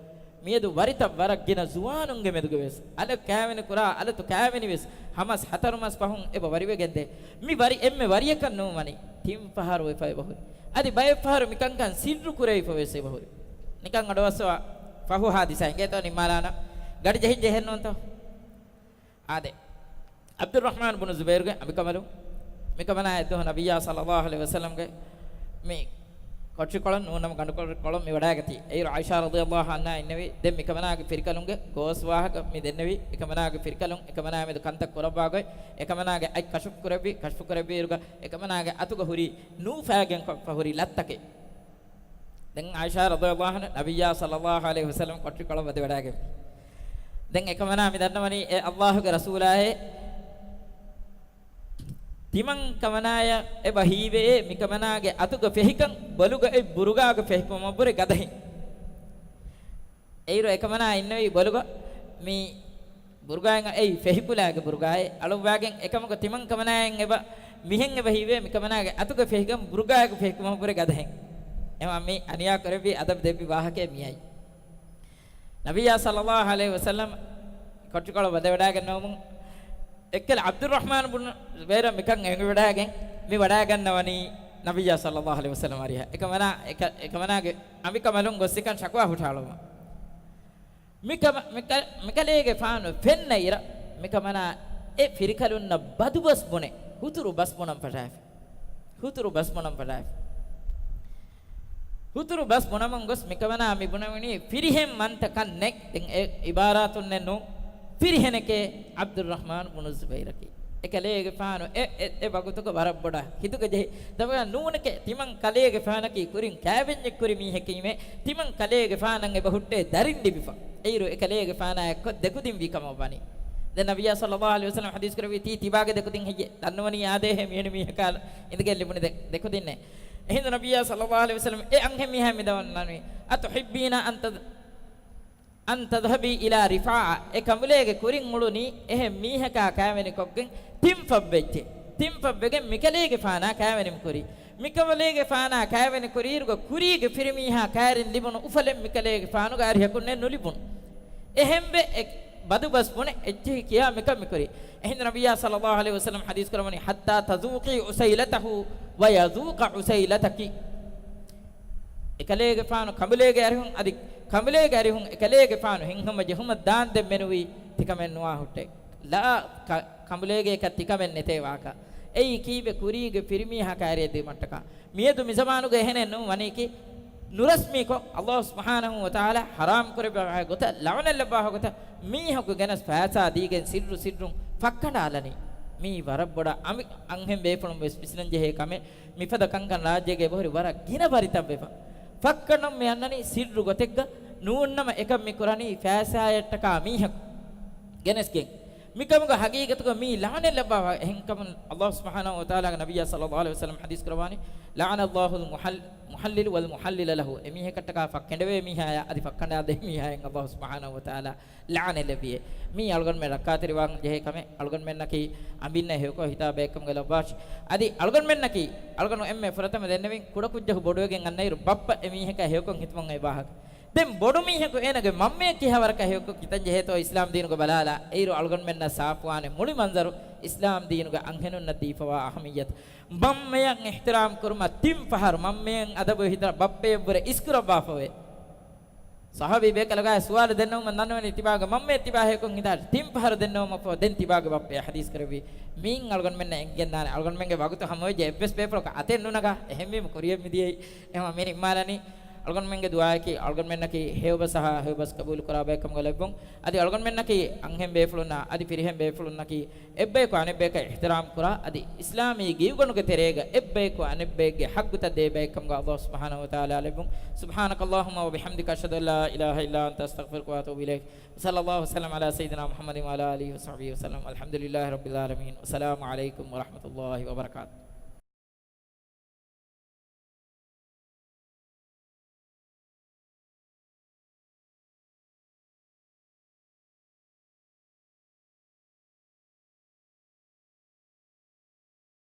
މިއަދު ވަރިތައް ވަރަށް ގިނަ ޒުވާނުންގެ މެދުގަވެސް، އަލަށް ކާވެނި ކުރާ، އަލަތު ކާވެނިވެސް، ހަމަސް ހަތަރު މަސް ފަހުން އެބަ ވަރިވެގެންދޭ. މި ވަރި އެންމެ ވަރިޔަކަށް ނޫން ވަނީ، ތިން ފަހަރު ވެފަ އެބަހުރި. އަދި ބައެއް ފަހަރު މިކަންކަން ސިއްރު ކުރެވިފަ ވެސް އެބަހުރި. ނިކަން އަޑުއައްސަވާ، ފަހު ހާދިސާ އިނގޭތޯ ނިންމާލާނަން. ގަޑި ޖެހިއްޖެ ހެންނޫންތޯ؟ އާދެ. ޢަބްދުއްރަޙްމާން ބުނު ޒުބައިރުގެ އަނބިކަނބަލުން، މިކަމަނާ އެއްދުވަހު ނަބިއްޔާ ޞައްލައްލާހު ޢަލައިހި ވަސައްލަމްގެ މި ކޮޓަރިކޮޅަށް ނޫނަމަ ގަނޑުކޮށް-، ކޮޅަށް މި ވަޑައިގަތީ. އެއިރު ޢާއިޝާ ރަޟިޔައްލާހު ޢަންހާ އިންނެވި. ދެން މިކަމަނާގެ ފިރިކަލުންގެ ގޯސް ވާހަކަ މި ދެންނެވި. އެކަމަނާގެ ފިރިކަލުން އެކަމަނާ މެދު ކަންތައް ކުރައްވާ ގޮތް، އެކަމަނާގެ އަތް ކަޝުފު ކުރެއްވި. ކަޝުފު ކުރެއްވިއިރުގަ އެކަމަނާގެ އަތުގަ ހުރީ ނޫފައިގެން ކޮށްފަ ހުރި ލައްތަކެއް. ދެން ޢާއިޝާ ރަޟިޔައްލާހު ޢަންހާ ނަބިއްޔާ ޞައްލައްލާހު ޢަލައިހި ވަސައްލަމް ކޮޓަރިކޮޅަށް ވަދެވަޑައިގެން. ދެން އެކަމަނާ މި ދަންނަވަނީ، އޭ ﷲގެ ރަސޫލާއޭ، ތިމަން ކަމަނާޔަށް އެބަ ހީވެޔޭ، މިކަމަނާގެ އަތުގަ ފެހިކަން ބޮލުގައި ބުރުގާގަ ފެހިކުމަށްވުރެ ގަދަހެން. އެއިރު އެކަމަނާ އިންނެވީ ބޮލުގަ މި ބުރުގާއިން އެއީ ފެހިކުލާގެ ބުރުގާއެއް އަޅުއްވާގެން އެކަމަކު ތިމަން ކަމަނާއިން އެބަ މިހެން އެބަ ހީވޭ، މިކަމަނާގެ އަތުގެ ފެހިކަން ބުރުގާއަކު ފެހިކުމަށްވުރެ ގަދަހެން. އެމަ މި އަނިޔާ ކުރެއްވި އަދަބު ދެއްވި ވާހަކައެއް މިއައީ. ނަބިއްޔާ ޞައްލައްލާހު ޢަލައިހި ވަސައްލަމް ކޮޓަރިކޮޅަށް ވަދެވަޑައިގަންނަވަމުން އެއްކަލަ ޢަބްދުއްރަޙްމާން ބުނު ޒުބައިރަށް މިކަން އެނގިވަޑައިގެން މި ވަޑައިގަންނަވަނީ ނަބިއްޔާ ޞައްލައްލާހު ޢަލައިހި ވަސައްލަމް އަރިހަށް. އެކަމަނާ، އެކަ-، އެކަމަނާގެ އަނބިކަނބަލުން ގޮއްސިކަން ޝަކުވާ ހުށަހަޅުމަށް. މިކަމަ-، މިކަ-، މިކަލޭގެފާނު ފެންނައިރަށް، މިކަމަނާ އެ ފިރިކަލުންނަށް ބަދުބަސް ބުނެ، ހުތުރު ބަސް ބުނަން ފަށާފި. ހުތުރު ބަސް ބުނަން ފަށާފި. ހުތުރު ބަސް ބުނަމުން ގޮސް މިކަމަނާ މި ބުނެވުނީ ފިރިހެން ވަންތަ ކަންނެއް. ދެން އެ އިބާރާތުންނެއް ނޫން. ފިރިހެނެކޭ ޢަބްދުއްރަޙްމާން ބުނު ޒުބައިރަކީ. އެކަލޭގެފާނު އެ، އެ، އެ ވަގުތުގަ ވަރަށް ބޮޑަށް ހިތުގަ ޖެހި. ދަބަގަ ނޫނެކޭ، ތިމަން ކަލޭގެފާނަކީ ކުރިން ކައިވެންޏެއް ކުރި މީހެކީމޭ، ތިމަން ކަލޭގެފާނަށް އެބަ ހުއްޓޭ ދަރިން ލިބިފަ. އެއިރު އެކަލޭގެފާނާ އެއްކޮށް ދެކުދިން ވީ ކަމަށް ވަނީ. ދެން ނަބިއްޔާ ޞައްލައްލާހު ޢަލައިހި ވަސައްލަމަ ޙަދީޘް ކުރެއްވީ، ތީ ތިބާގެ ދެކުދިން ހެއްޔޭ؟ ދަންނަވަނީ އާދޭހޭ މިހެން މީހަކާ އިނދެގެން ލިބުނު ދެ، ދެކުދިންނޭ. އެހިނދު ނަބިއްޔާ ޞައްލައްލާހު ޢަލައިހި ވަސައްލަމަ އެ އަންހެން މީހާ މިދަންނަވަނީ، أتحبين أن تذ، أن تذهبي إلى رفاعة، އެ ކަނބުލޭގެ ކުރިން އުޅުނީ އެހެން މީހަކާ ކައިވެނިކޮށްގެން ތިންފަށްވެއްޖެ. ތިންފަށްވެގެން މިކަލޭގެފާނާ ކައިވެނި ކުރީ. މިކަލޭގެފާނާ ކައިވެނި ކުރިއިރުގަ ކުރީގެ ފިރިމީހާ ކައިރިން ލިބުނު އުފަލެއް މިކަލޭގެފާނުގެ އަރިހަކުންނެއް ނުލިބުނު. އެހެންވެ އެ ބަދުބަސް ބުނެ އެއްޗެހި ކިޔާ މިކަން މިކުރީ. އެހިނދު ނަބިއްޔާ ޞައްލައްލާހު ޢަލައިހި ވަސައްލަމަ ޙަދީޘް ކުރައްވަނީ، حتى تذوقي عسيلته ويذوق عسيلتك. އެކަލޭގެފާނު ކަނބުލޭގެ އަރިހުން އަދި ކަނބުލޭގެ އަރިހުން އެކަލޭގެފާނު ހިތްހަމަޖެހުމަށް ދާންދެން މެނުވީ ތިކަމެއް ނުވާ ހުއްޓޭ. ލާ ކަ، ކަނބުލޭގެ އެކަށް ތިކަމެއް ނެތޭ ވާކަށް. އެއީ ކީއްވެ؟ ކުރީގެ ފިރިމީހާ ކައިރިއަށް ދިޔުމަށްޓަކާ. މިއަދު މިޒަމާނުގަ އެހެނެއް ނޫން ވަނީކީ، ނުރަސްމީކޮށް ﷲ ސުބްޙާނަހޫ ވަތަޢާލާ ޙަރާމް ކުރެއްވި ގޮތަށް، ލަޢުނަތް ލައްވާ ގޮތަށް މީހަކު ގެނަސް ފައިސާ ދީގެން ސިއްރު ސިއްރުން ފައްކަނޑާލަނީ. މީ ވަރަށް ބޮޑަށް އަންހެން ބޭފުޅުން ވެސް ވިސްނަން ޖެހޭ ކަމެއް. މިފަދަ ކަންކަން ރާއްޖޭގަ އެބަހުރި ވަރަށް ގިނަ ވަރިތައް ވެފަ. ފައްކަނޑުން މި އަންނަނީ ސިއްރު ގޮތެއްގަ، ނޫންނަމަ އެކަން މި ކުރަނީ ފައިސާއަށްޓަކާ މީހަކު ގެނެސްގެން. މިކަމުގަ ހަގީގަތުގަ މީ ލަޢުނަތް ލައްވާފަ. އެހެންކަމުން ﷲ ސުބްޙާނަހޫ ވަތަޢާލާގެ ނަބިއްޔާ ޞައްލައްލާހު ޢަލައިހި ވަސައްލަމަ ޙަދީޘް ކުރައްވާނީ، لعن الله المحل، المحلل والمحلل له. އެ މީހަކަށްޓަކާ ފައްކަނޑެވޭ މީހާޔާ އަދި ފައްކަނޑާދޭ މީހާޔަށް ﷲ ސުބްޙާނަހޫ ވަތަޢާލާ ލަޢުނަތް ލެއްވިއޭ. މީ އަޅުގަނޑުމެން ރައްކާތެރިވާން ޖެހޭ ކަމެއް. އަޅުގަނޑުމެންނަކީ އަނބިންނަށް ހެޔޮކޮށް ހިތާ ބައެއްކަމުގަ ލައްވާށި. އަދި އަޅުގަނޑުމެންނަކީ، އަޅުގަނޑު އެންމެ ފުރަތަމަ ދެންނެވިން ކުޑަކުއްޖަކު ބޮޑުވެގެން އަންނައިރު ބައްޕަ އެ މީހަކާ ހެޔޮކޮށް ހިތުމަށް އޮތް ވާހަކަ. ދެން ބޮޑު މީހަކު އޭނަގެ މަންމަޔަށް ކިހާވަރަކަށް ހެޔޮކޮށް ހިތަން ޖެހޭތޯ އިސްލާމް ދީނުގަ ބަލާލާ، އެއިރު އަޅުގަނޑުމެންނަށް ސާފުވާނެ މުޅި މަންޒަރު އިސްލާމް ދީނުގެ އަންހެނުންނަށް ދީފަވާ އަހަމިއްޔަތު. މަންމަޔަށް އިޙްތިރާމް ކުރުމަށް ތިން ފަހަރު މަންމަޔަށް އަދަބު ހިތަށް ބައްޕަޔަށްވުރެ އިސްކުރައްވާފަވޭ. ޞަޙާބީ ބޭކަލަކާ ސުވާލު ދެންނެވުމަށް ދަންނަވަނީ ތިބާގެ މަންމަޔަށް ތިބާ ހެޔޮކޮށް ހިތާ ތިން ފަހަރު ދެންނެވުމަށްފަހު ދެން ތިބާގެ ބައްޕަޔަށް ޙަދީޘް ކުރެއްވީ. މީން އަޅުގަނޑުމެންނަށް އެނގިގެންދާނެ އަޅުގަނޑުމެންގެ ވަގުތު ހަމަވެއްޖެ އެއްވެސް ބޭފުޅަކަށް އަތެއް ނުނަގާ އެހެންވީމަ ކުރިޔަށް މިދިޔައީ. އެހެންވީމަ މި ނިންމާލަނީ އަޅުގަނޑުމެންގެ ދުޢާއަކީ އަޅުގަނޑުމެންނަކީ ހެޔޮބަސް އަހާ ހެޔޮބަސް ޤަބޫލު ކުރާ ބައެއްކަމުގަ ލެއްވުން. އަދި އަޅުގަނޑުމެންނަކީ އަންހެން ބޭފުޅުންނާ އަދި ފިރިހެން ބޭފުޅުންނަކީ އެއްބަޔަކު އަނެއްބަޔަކަށް އިޙްތިރާމް ކުރާ، އަދި އިސްލާމީ ގިޔުގަނޑުގެ ތެރޭގަ އެއްބަޔަކު އަނެއްބަޔެއްގެ ޙައްޤުތައް ދޭ ބައެއްކަމުގަ ﷲ ސުބްޙާނަހޫ ވަތަޢާލާ ލެއްވުން. سبحانك اللهم وبحمدك، أشهد أن لا إله إلا أنت، أستغفرك وأتوب إليك. وصلى الله وسلم على سيدنا محمد وعلى آله وصحبه وسلم. والحمد لله رب العالمين. والسلام عليكم ورحمة الله وبركاته.